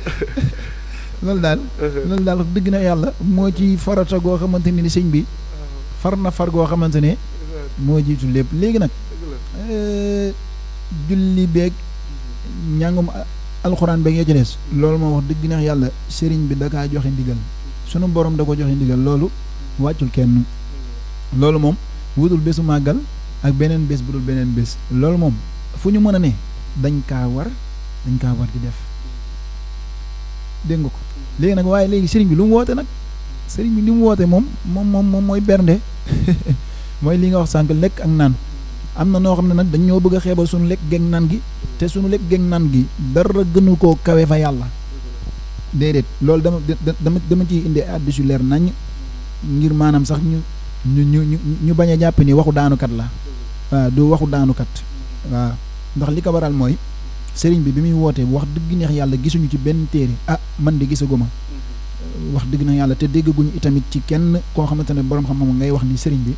loolu daal dëgg na yàlla moo ci farata goo xamante ni sëñ bi far na far goo xamante ne moo jiitu lépp léegi nag julli beeg njàngum alxuraan beeg ya ci des loolu moo wax dëgg neex yàlla sëriñ bi da kaa joxe ndigal sunu borom da ko joxe ndigal loolu wàccul kenn loolu moom wutul bésu màggal ak beneen bés bu dul beneen bés loolu moom fu ñu mën a ne dañ kaa war dañ kaa war di def dégg nga ko léegi nag waaye léegi sëriñ bi lu mu woote nag sëriñ bi li mu woote moom mooy bernde mooy li nga wax sànq lekk ak naan am na noo xam ne nag dañ ñoo bëgg a xeebal suñu lekk geeg naan gi te suñu lekk geeg naan gi dara gënu koo kawe fa yàlla déedéet loolu dama ciy indi addis yu leer nañ ngir maanaam sax ñu bañ a jàpp ni waxu daanukat la waaw du waxu daanukat waaw ndax li ko waral mooy sëriñ bi muy wootee wax dëgg neex yàlla gisuñu ci benn téere man de gisaguma wax dëgg neex yàlla te déggaguñu itamit ci kenn koo xamante ne borom xam-xam ngay wax ni sëriñ bi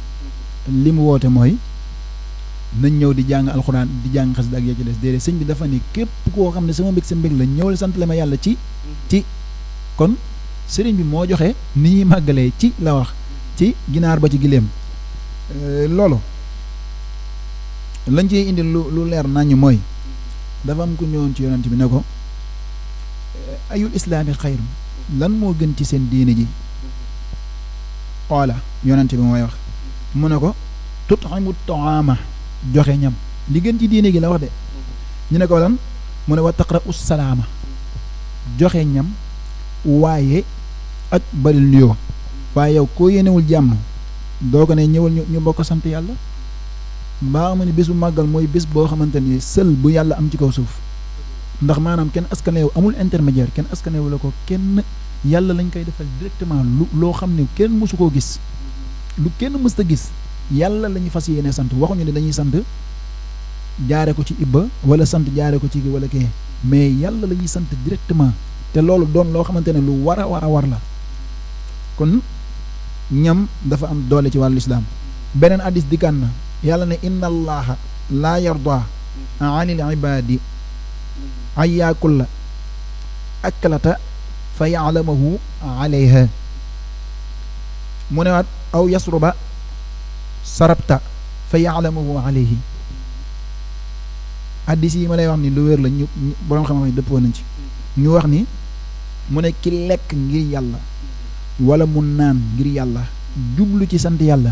li mu woote mooy nañ ñëw di jàng alxuraan di jàng xasida ak ya ci des déedéet sëñ bi dafa ni képp koo xam ne sama mbég sa mbég la ñëwal sant la ma yàlla ci kon sëriñ bi moo joxe ni ñuy màggalee ci la wax ci ginaar ba ci giléem loolu lañ ciy indi lu leer nañu mooy dafa am ku ñëwoon ci yonent bi ne ko ayul islaami xayrun lan moo gën ci seen diine ji xoola yonent bi mooy wax mu ne ko tut'imu ta'ama joxe ñam li gën ci diine gi la wax de ñu ne ko lan mu ne wa taqra'u salaama joxe ñam waaye ak bari nuyoo waaye yow koo yéenewul jàmm doo ko ne ñëwal ñu bokk sant yàlla mbaa xam ne bés bu màggal mooy bés boo xamante ni sël bu yàlla am ci kaw suuf ndax maanaam kenn askaneew amul intermédiaire kenn askaneew la ko kenn yàlla lañ koy defal directement loo xam ne kenn mësu koo gis lu kenn mësta gis yàlla la ñu fas yéene sant waxuñu ne dañuy sant jaare ko ci ibba wala sant jaare ko ci gi wala kii mais yàlla la ñuy sant directement te loolu doon loo xamante ne lu war la kon ñam dafa am doole ci wàllu islaam beneen addis dikkaan na yàlla ne inna allaha laa yarda anil ibadi an yakulla aklata fa ya'lamahu alayha mu ne waat aw yasruba sarabta fa ya'lamahu alayhi addis yi ma lay wax ni lu wér la ñu boroom xam-xam yi dëppoo nañ ci ñu wax ni mu ne ki lekk ngir yàlla wala mu naan ngir yàlla jublu ci sant yàlla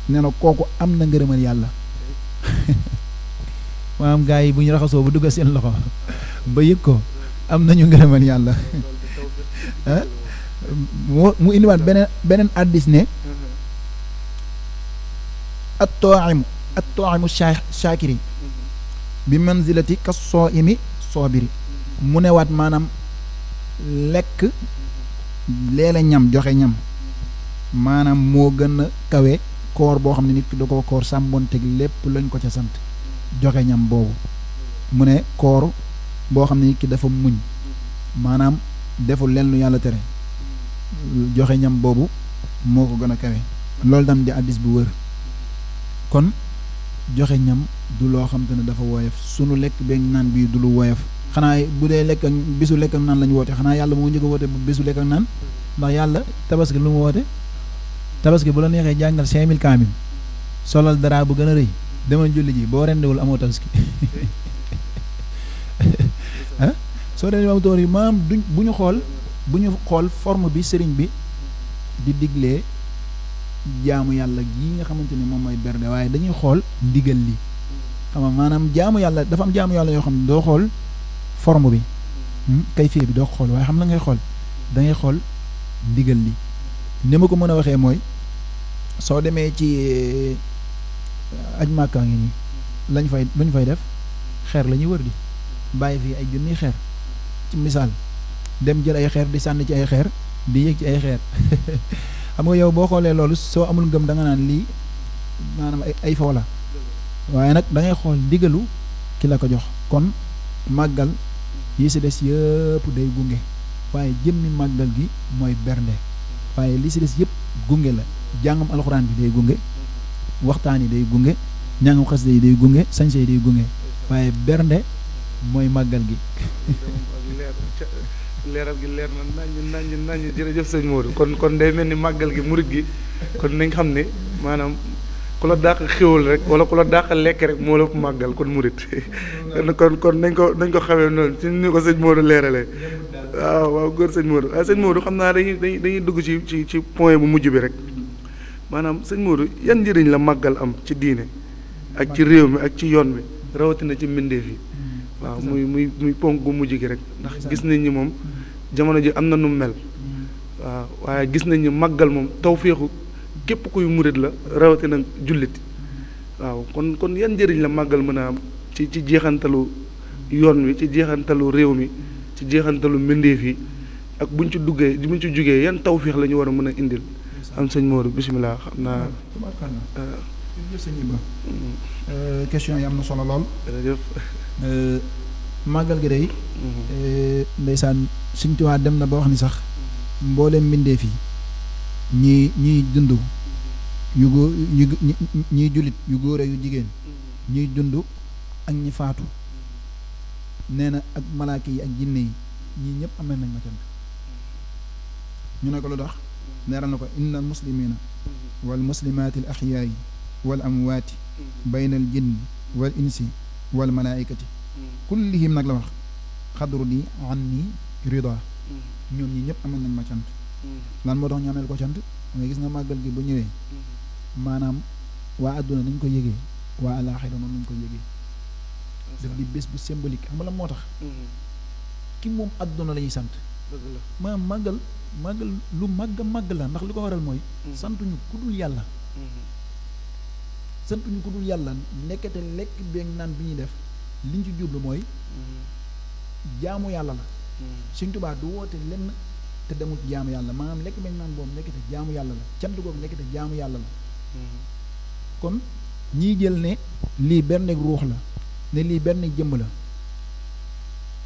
nee na kooku am na ngërëmal yàlla maanaam gaa yi bu ñu raxasoo ba dugga seen loxo ba yëg ko am nañu ngërëmal yàlla mu indiwaat beneen addis ne at-ta'imu shaakiri bi manzilati kas-saa'imi saabiri mu newaat maanaam lekk leela ñam joxe ñam maanaam moo gën a kawe koor boo xam ne nit ki da ko koor sàmbonteg lépp lañ ko ca sant joxe ñam boobu mu ne koor boo xam ne nit ki dafa muñ maanaam deful leen lu yàlla tere joxe ñam boobu moo ko gën a kawe loolu tam di addis bu wër kon joxe ñam du loo xam te ne dafa woyof sunu lekk beeg naan bii du lu woyof xanaa bu dee lekk ak bisu lekk ak naan lañu woote xanaa yàlla moo njëkk a woote bu bisu lekk ak naan ndax yàlla tabaski lu mu woote tabaski bu la neexee jàngal 5000 kaamil solal dara bu gën a rëy demal julli ji boo rendewul amoo tabaski ah soo rendewul amoo tabaski maam duñ bu ñu xool forme bi sëriñ bi di diglee jaamu yàlla gii nga xamante ni moom mooy berde waaye dañuy xool ndigal li xam nga maanaam jaamu yàlla dafa am jaamu yàlla yoo xam ne doo xool forme bi kayfiye bi doo ko xool waaye xam na ngay xool da ngay xool ndigal li ni ma ko mën a waxee mooy soo demee ci aj màkkaa ngi nii lañ fay def xeer la ñuy wër di bàyyi fii ay junniy xeer ci misaal dem jël ay xeer di sànni ci ay xeer di yéeg ci ay xeer xam nga yow boo xoolee loolu soo amul ngëm da nga naan lii maanaam ay fo la waaye nag da ngay xool ndigalu ki la ko jox kon màggal yi si des yëpp day gunge waaye jëmmi màggal gi mooy bernde waaye li si des yëpp gunge la jàngam alxuraan bi day gunge waxtaan yi day gunge ñàngam xasida yi day gunge sañse yi day gunge waaye bernde mooy màggal gi leeral gi leer na naññ jërëjëf sëñ Modou kon day mel ni màggal gi murit gi kon nañ xam ne maanaam ku la dàq xéwal rek wala ku la dàq lekk rek moo la màggal kon murit kon nañ ko xamee noonu ci ni ko sëñ Modou leeralee waaw góor sëñ Modou waaye sëñ Modou xam naa dañuy dugg ci point bu mujj bi rek maanaam sëñ Modou yan njëriñ la màggal am ci diine ak ci réew mi ak ci yoon bi rawatina ci mbindeef yi waaw muy ponk gu mujj gi rek ndax gis nañ ni moom jamono ji am na nu mel waaw waaye gis nañ ni màggal moom tawféexu képp kuy murit la rawatina jullit waaw kon yan njëriñ la màggal mën a am ci jeexantalu yoon wi ci jeexantalu réew mi ci jeexantalu mbindeef yi ak buñ ci jugee yan tawféex la ñu war a mën a indil am sëñ Modou bisimilah xam naa. question yi am na solo lool. jërëjëf. màggal gi day. ndeysaan Sëñ Tuubaa dem na ba wax ni sax mboolem mbindeef yi ñiy dund yu góor ñiy jullit yu góor yu jigéen ñiy dund ak ñi faatu nee na ak malaaka yi ak jinne yi ñii ñëpp amee nañ ma cant ñu ne ko lu tax leeral na ko innal muslimina wal muslimaati al axyaayi wal amwaati bayna al jinni wal insi wal malaaikati kullihim nag la wax xadru di an ni rida ñoom ñi ñëpp amal nañ ma cant lan moo tax ñu ameel ko cant mooy gis nga màggal gi bu ñëwee maanaam waa àdduna nañ ko yëgee waa alaaxira noonu nañ ko yëgee daf di bés bu symbolique xam nga la moo tax ki moom àdduna la ñuy sant maanaam màggal lu màgg la ndax li ko waral mooy santuñu ku dul yàlla santuñu ku dul yàlla nekkete lekk beeg naan bi ñuy def liñ ci jublu mooy jaamu yàlla la Sëñ Tuubaa du woote lenn te demul jaamu yàlla maanaam lekk beeg naan boobu nekkete jaamu yàlla la cant googu nekkete jaamu yàlla la kon ñii jël ne lii benn ruux la ne lii benn jëmm la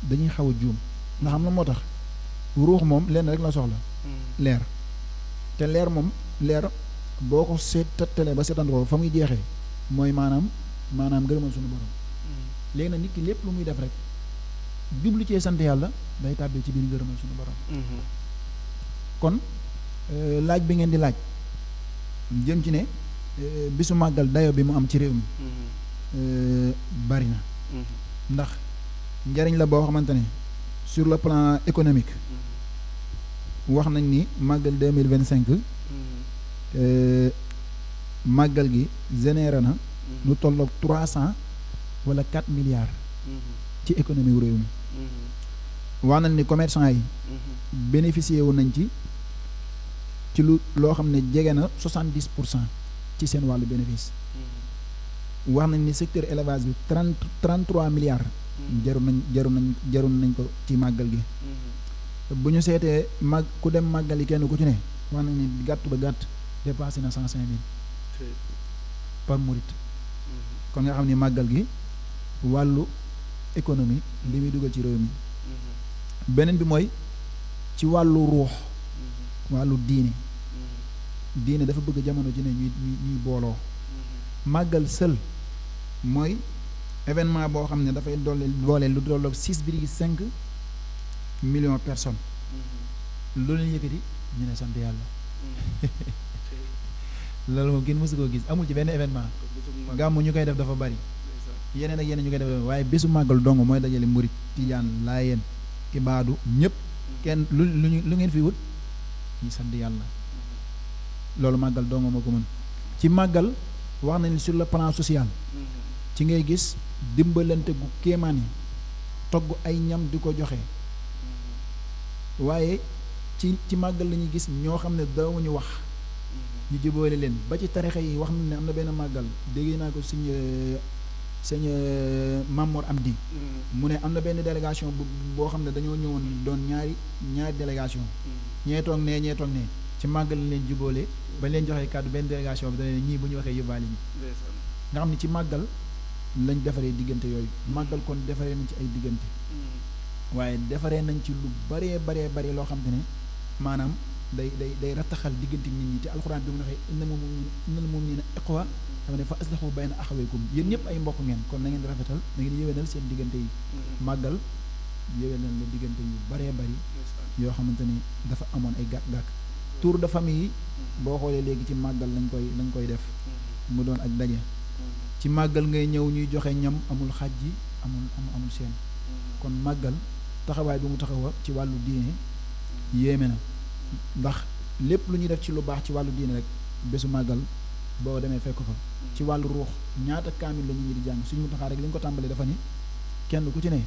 dañuy xaw a juum ndax xam na moo tax ruux moom lenn rek la soxla leer te leer moom leer boo ko seetalee ba seetaan ko fa muy jeexee mooy maanaam gërëmal suñu borom léegi nag nit ki lépp lu muy def rek jublu cee sant yàlla day tàbbee ci biir gërëmal suñu borom kon laaj bi ngeen di laaj jëm ci ne bisu màggal dayo bi mu am ci réew mi bari na ndax njariñ la boo xamante ne sur le plan économique wax nañ ni màggal 2025 màggal gi généré na lu tolloog 300 wala 4 milliards ci économie wu réew mi wax nañ ni commerçant yi bénéficié wu nañ ci lu loo xam ne jege na 70% ci seen wàllu bénéfice wax nañ ni secteur élevage bi 33 milliards jaroon nañ ko ci màggal gi bu ñu seetee ku dem màggal yi kenn ku ci ne wax nañ ni gàtt ba gàtt dépassé na 105 000 par murit kon nga xam ni màggal gi wàllu économie li muy dugal ci réew mi beneen bi mooy ci wàllu ruux wàllu diine dafa bëgg jamono ji ne ñuy booloo màggal sël mooy événement boo xam ne dafay boole lu dolloog 6,5 millions personnes loolu leen yëkkati ñu ne sant yàlla loolu moom kenn mësu koo gis amul ci benn événement gàmmu ñu koy def dafa bari yeneen ak yeneen ñu koy def waaye bésu màggal dong mooy dajale murit tijaan laayeen ibaadu ñëpp kenn lu ngeen fi wut ñu sant yàlla loolu màggal dong moo ko mën ci màggal wax nañ sur le plan social ci ngay gis dimbalante gu kéemaan yi togg ay ñam di ko joxe waaye ci màggal la ñuy gis ñoo xam ne daawuñu wax ñu jubóole leen ba ci tarixa yi wax nañ ne am na benn màggal dégg naa ko sëñ Mamour Amdi mu ne am na benn délégation boo xam ne dañoo ñëwoon doon ñaari délégation ñee toog nee ci màggal lañ leen jubóole ba leen joxee kàddu benn délégation bi dana ñii bu ñu waxee yóbbaale ñi nga xam ne ci màggal lañ defaree diggante yooyu màggal kon defaree nañ ci ay diggante waaye defaree nañ ci lu baree loo xam te ne maanaam day rattaxal diggante nit ñi te alxuraan bi mu waxee innal mu'minina ikhwa dama ne fa aslihu bayna axawaykum yéen ñëpp ay mbokk ngeen kon na ngeen rafetal na ngeen yéwénal seen diggante yi màggal yéwénal la diggante yu baree bari yoo xamante ni dafa amoon ay gàkk-gàkk tour de famille yi boo xoolee léegi ci màggal lañ koy def mu doon ak daje ci màggal ngay ñëw ñuy joxe ñam amul xaaj ji amul seen kon màggal taxawaay bi mu taxawa ci wàllu diine yéeme na ndax lépp lu ñuy def ci lu baax ci wàllu diine rek bésu màggal boo demee fekk fa ci wàllu ruux ñaata kaamil la ñu di jàng suñu taxaar rek li ñu ko tàmbalee dafa ni kenn ku ci ne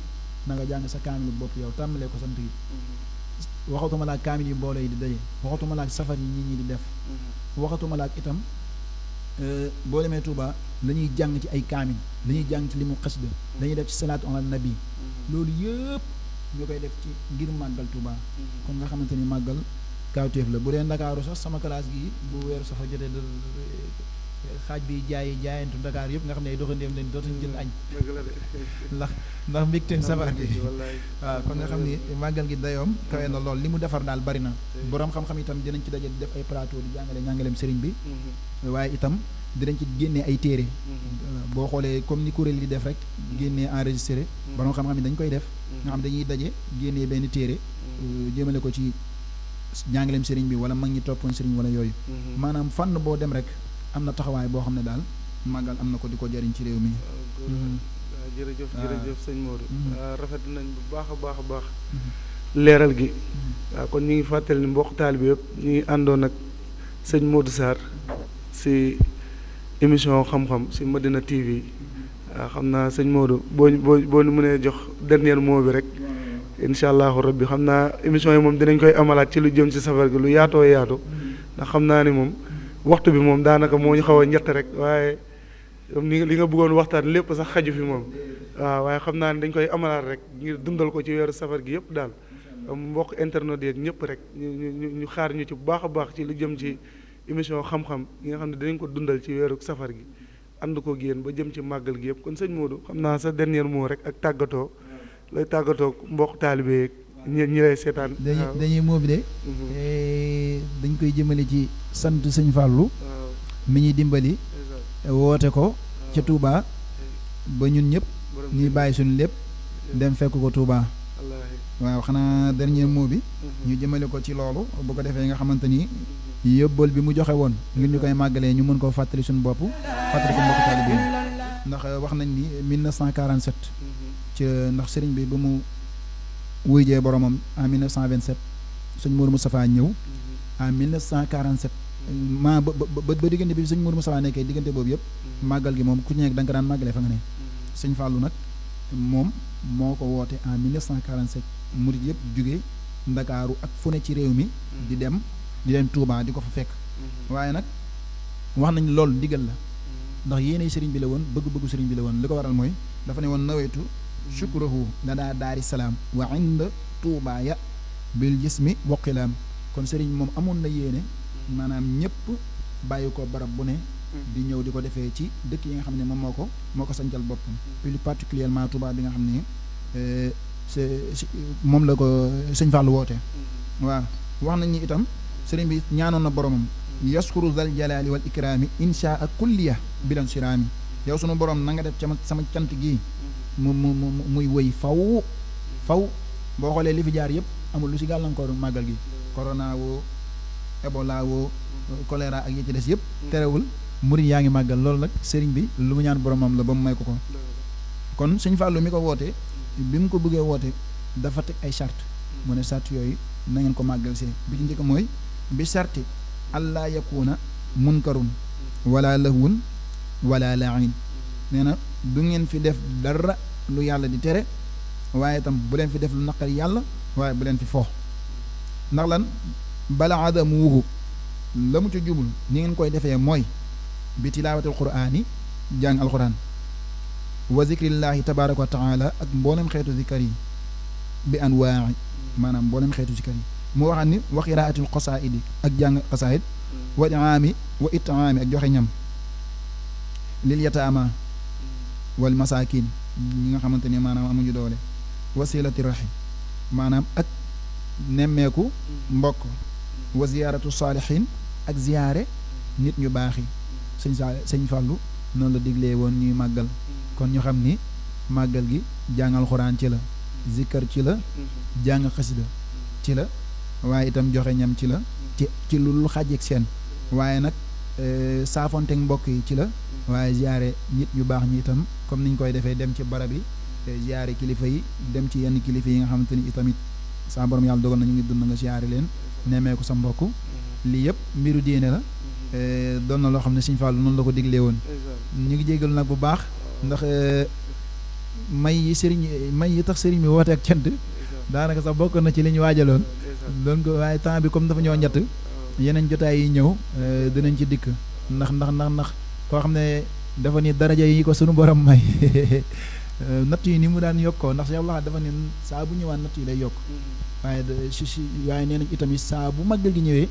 na nga jàng sa kaamilu bopp yow tàmbalee ko sant yi waxatuma laak kaamil yi mbooloo yi di daje waxatuma laak safar yi nit ñi di def waxatuma laak itam boo demee Touba la ñuy jàng ci ay kaamil la ñuy jàng ci li mu xasida dañuy def ci salaatu ala nabi loolu yëpp ñu koy def ci ngir màggal Touba kon nga xamante ni màggal kaawteef la bu dee Ndakaaru sax sama classe gi bu weeru safar jotee xaaj bi jaayantu Dakar yëpp nga xam ne ay doxandéem lañ dootuñu jënd añ ndax mbégteem safar bi waaw kon nga xam ni màggal gi dayoom kawe na lool li mu defar daal bari na boroom xam-xam itam dinañ ci daje di def ay plateau di jàngale njàngaleem sëriñ bi waaye itam dinañ ci génnee ay téere boo xoolee comme ni kuréel yi def rek génnee enregistré boroom xam-xam yi dañ koy def nga xam dañuy daje génnee benn téere jëmale ko ci njàngaleem sëriñ bi wala mag ñi toppoon sëriñ wala yooyu maanaam fànn boo dem rek am na taxawaay boo xam ne daal màggal am na ko di ko jariñ ci réew mi jërëjëf sëñ Modou rafet nañ bu baax a baax leeral gi waaw kon ñu ngi fàttali ni mbokk taalibe bi yëpp ñu ngi àndoon ak sëñ Modou Sarr si émission xam-xam si Madina TV waaw xam naa sëñ Modou boo ñu mënee jox dernier mot bi rek incha allahu rabbi xam naa émission yi moom dinañ koy amalaat ci lu jëm ci safar gi lu yaatoo yaatu ndax xam naa ni moom waxtu bi moom daanaka moo ñu xaw a ñett rek waaye li nga bëggoon waxtaan lépp sax xaju fi moom waaw waaye xam naa ne dañ koy amalaat rek ngir dundal ko ci weeru safar gi yëpp daal mbokk internet yeeg ñëpp rek ñu xaar ñu ci bu baax a baax ci lu jëm ci émission xam-xam yi nga xam ne dinañ ko dundal ci weeru safar gi ànd ko génn ba jëm ci màggal gi yëpp kon sëñ Modou xam naa sa dernier mot rek ak tàggatoo lay tàggatoo mbokk taalibe yeeg ñi lay seetaan dañuy moo bi de dañ koy jëmale ci sant sëñ Fallou mi ñuy dimbali woote ko ca Touba ba ñun ñëpp ñuy bàyyi suñu lépp dem fekk ko Touba waaw xanaa dernier mot bi ñu jëmale ko ci loolu bu ko defee nga xamante ni yóbbal bi mu joxe woon ngir ñu koy màggalee ñu mën koo fàttali suñu bopp fàttali ko mbokk taalibe bi ndax wax nañ ni 1947 ci ndax sëriñ bi ba mu wuy jee boromam en 1927 sëñ Mourou Moustapha ñëw en 1947 ba diggante bi sëñ Mourou Moustapha nekkee diggante boobu yëpp màggal gi moom ku ci nekk da nga ko daan màggalee fa nga ne sëñ Fallou nag moom moo ko woote en 1947 murid yëpp jóge Ndakaaru ak fu ne ci réew mi di dem Touba di ko fa fekk waaye nag wax nañ loolu ndigal la ndax yéene sëriñ bi la woon bëgg-bëggu sëriñ bi la woon li ko waral mooy dafa ne woon nawetu shukruhu ladaa daari salaam wa inda Touba ya bil jismi waqilaam kon sëriñ moom amoon na yéene maanaam ñëpp bàyyi ko barab bu ne di ñëw di ko defee ci dëkk yi nga xam ne moom moo ko sancal boppam plus particulièrement Touba bi nga xam ne moom la ko sëñ Fallou woote waaw wax nañ ni itam sëriñ bi ñaanoon na boromam yaskuru zal jalaali wal ikraami insha a kulliya bilan siraami yow sunu borom na nga def sama cant gii muy wëy faw boo xoolee li fi jaar yëpp amul lu si gàllankoor màggal gi corona woo Ebola woo choléra ak yi ci des yëpp terewul murid yaa ngi màggal loolu nag sëriñ bi lu mu ñaan boromam la ba mu may ko kon sëñ Fallou mi ko woote bi mu ko bëggee woote dafa teg ay charte mu ne charte yooyu na ngeen ko màggal see bi ci njëkk mooy bi sarti allaa yakuna munkarun wala lahwun wala la'in nee na du ngeen fi def dara lu yàlla di tere waaye itam bu leen fi def lu naqari yàlla waaye bu leen fi fo ndax lan bala adamu wuhu la mu ci jubul ni ngeen koy defee mooy bi tilaawatul quraani jàng alquran wa zikrillahi tabaraka wa taala ak mboolem xeetu zikar yi bi anwaa'i maanaam mboolem xeetu zikar yi mu waxaat ni wa qiraatul qasaa'idi ak jàng qasaa'id wa itaami ak joxe ñam lil yataama wal masaakin ñi nga xamante ni maanaam amuñu doole wasilati rahim maanaam ak nemmeeku mbokk wa ziyaaratu saalihin ak ziyaare nit ñu baax yi sëñ Fallou noonu la diglee woon ñuy màggal kon ñu xam ni màggal gi jàngal xuraan ci la zikkar ci la jàng xasida ci la waaye itam joxe ñam ci la ci lu xàjjeeg seen waaye nag saafonteeg mbokk yi ci la waaye ziyaare nit ñu baax ñi itam comme niñ koy defee dem ci barab yi ziyaare kilifa yi dem ci yenn kilifa yi nga xamante ni itamit saa borom yàlla dogal na ñu ngi dund nga ziyaare leen nemmeeku sa mbokk lii yëpp mbiru diine la doon na loo xam ne Sëñ Fallu noonu la ko diglee woon ñu ngi jégalu nag bu baax ndax may yi tax sëriñ bi woote ak cant daanaka sax bokkoon na ci li ñu waajaloon doon ko waaye temps bi comme dafa ñoo njett yeneen jotaay yi ñëw dinañ ci dikk ndax koo xam ne dafa ni daraja yi ko sunu borom may natt yi ni mu daan yokkoo ndax Cheikh Allah dafa ni saa bu ñëwaan natt yi lay yokk waaye waaye nee nañ itamit saa bu màggal gi ñëwee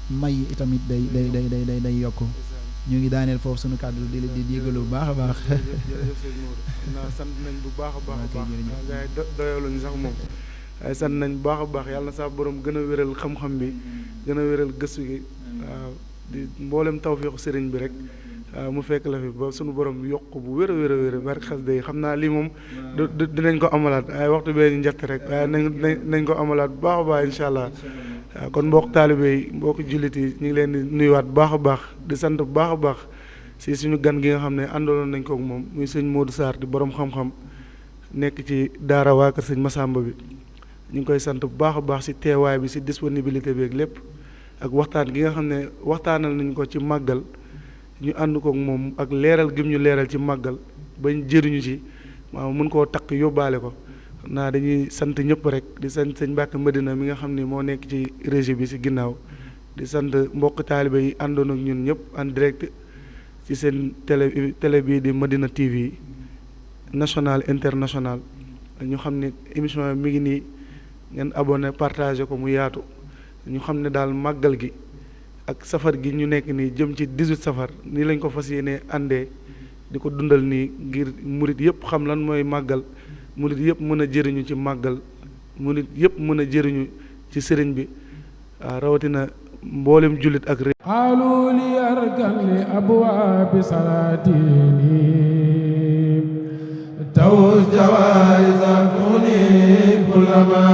may itamit day yokk ñu ngi daaneel foofu sunu kàddu di jégalu bu baax a baax. jërëjëf sëñ Modou naa sant nañ bu baax a baax a baax gars yi doyaluñ sax moom waaye sant nañ bu baax a baax yàlla na saa borom gën a wéral xam-xam bi gën a wéral gëstu gi waaw di mboolem tawfeexu sëriñ bi rek waaw mu fekk la fi ba sunu borom yokk bu wér a wér barke xas day xam naa lii moom dinañ ko amalaat waaye waxtu bee ñu njëkk rek waaye nañ ko amalaat bu baax a baax incha allah waaw kon mbokk taalibe yi mbokk jullit yi ñu ngi leen di nuyuwaat bu baax a baax di sant bu baax a baax si suñu gan gi nga xam ne àndaloon nañ ko ak moom muy sëñ Modou Sarr di borom xam-xam nekk ci daara waa kër sëñ Massamba bi ñu ngi koy sant bu baax a baax si teewaay bi si disponibilité bi ak lépp ak waxtaan gi nga xam ne waxtaanal nañ ko ci màggal ñu ànd ko ak moom ak leeral gim ñu leeral ci màggal bañ jëriñu ci maanaam mun koo takk yóbbaale ko naa dañuy sant ñëpp rek di sant sëñ Mbàkke Madina mi nga xam ne moo nekk ci régie bi si ginnaaw di sant mbokk taalibe yi àndoon ak ñun ñëpp en direct ci seen télé bii di Madina TV national international ñu xam ne émission mi ngi nii ngeen abonné partagé ko mu yaatu ñu xam ne daal màggal gi ak safar gi ñu nekk nii jëm ci 18 safar nii lañ ko fas yéene àndee di ko dundal nii ngir murit yëpp xam lan mooy màggal murit yëpp mën a jëriñu ci màggal murit yëpp mën a jëriñu ci sëriñ bi rawatina mboolem jullit ak réew قالوا لي أركن لأبواب سلاطيني توز جوائز كوني كل ما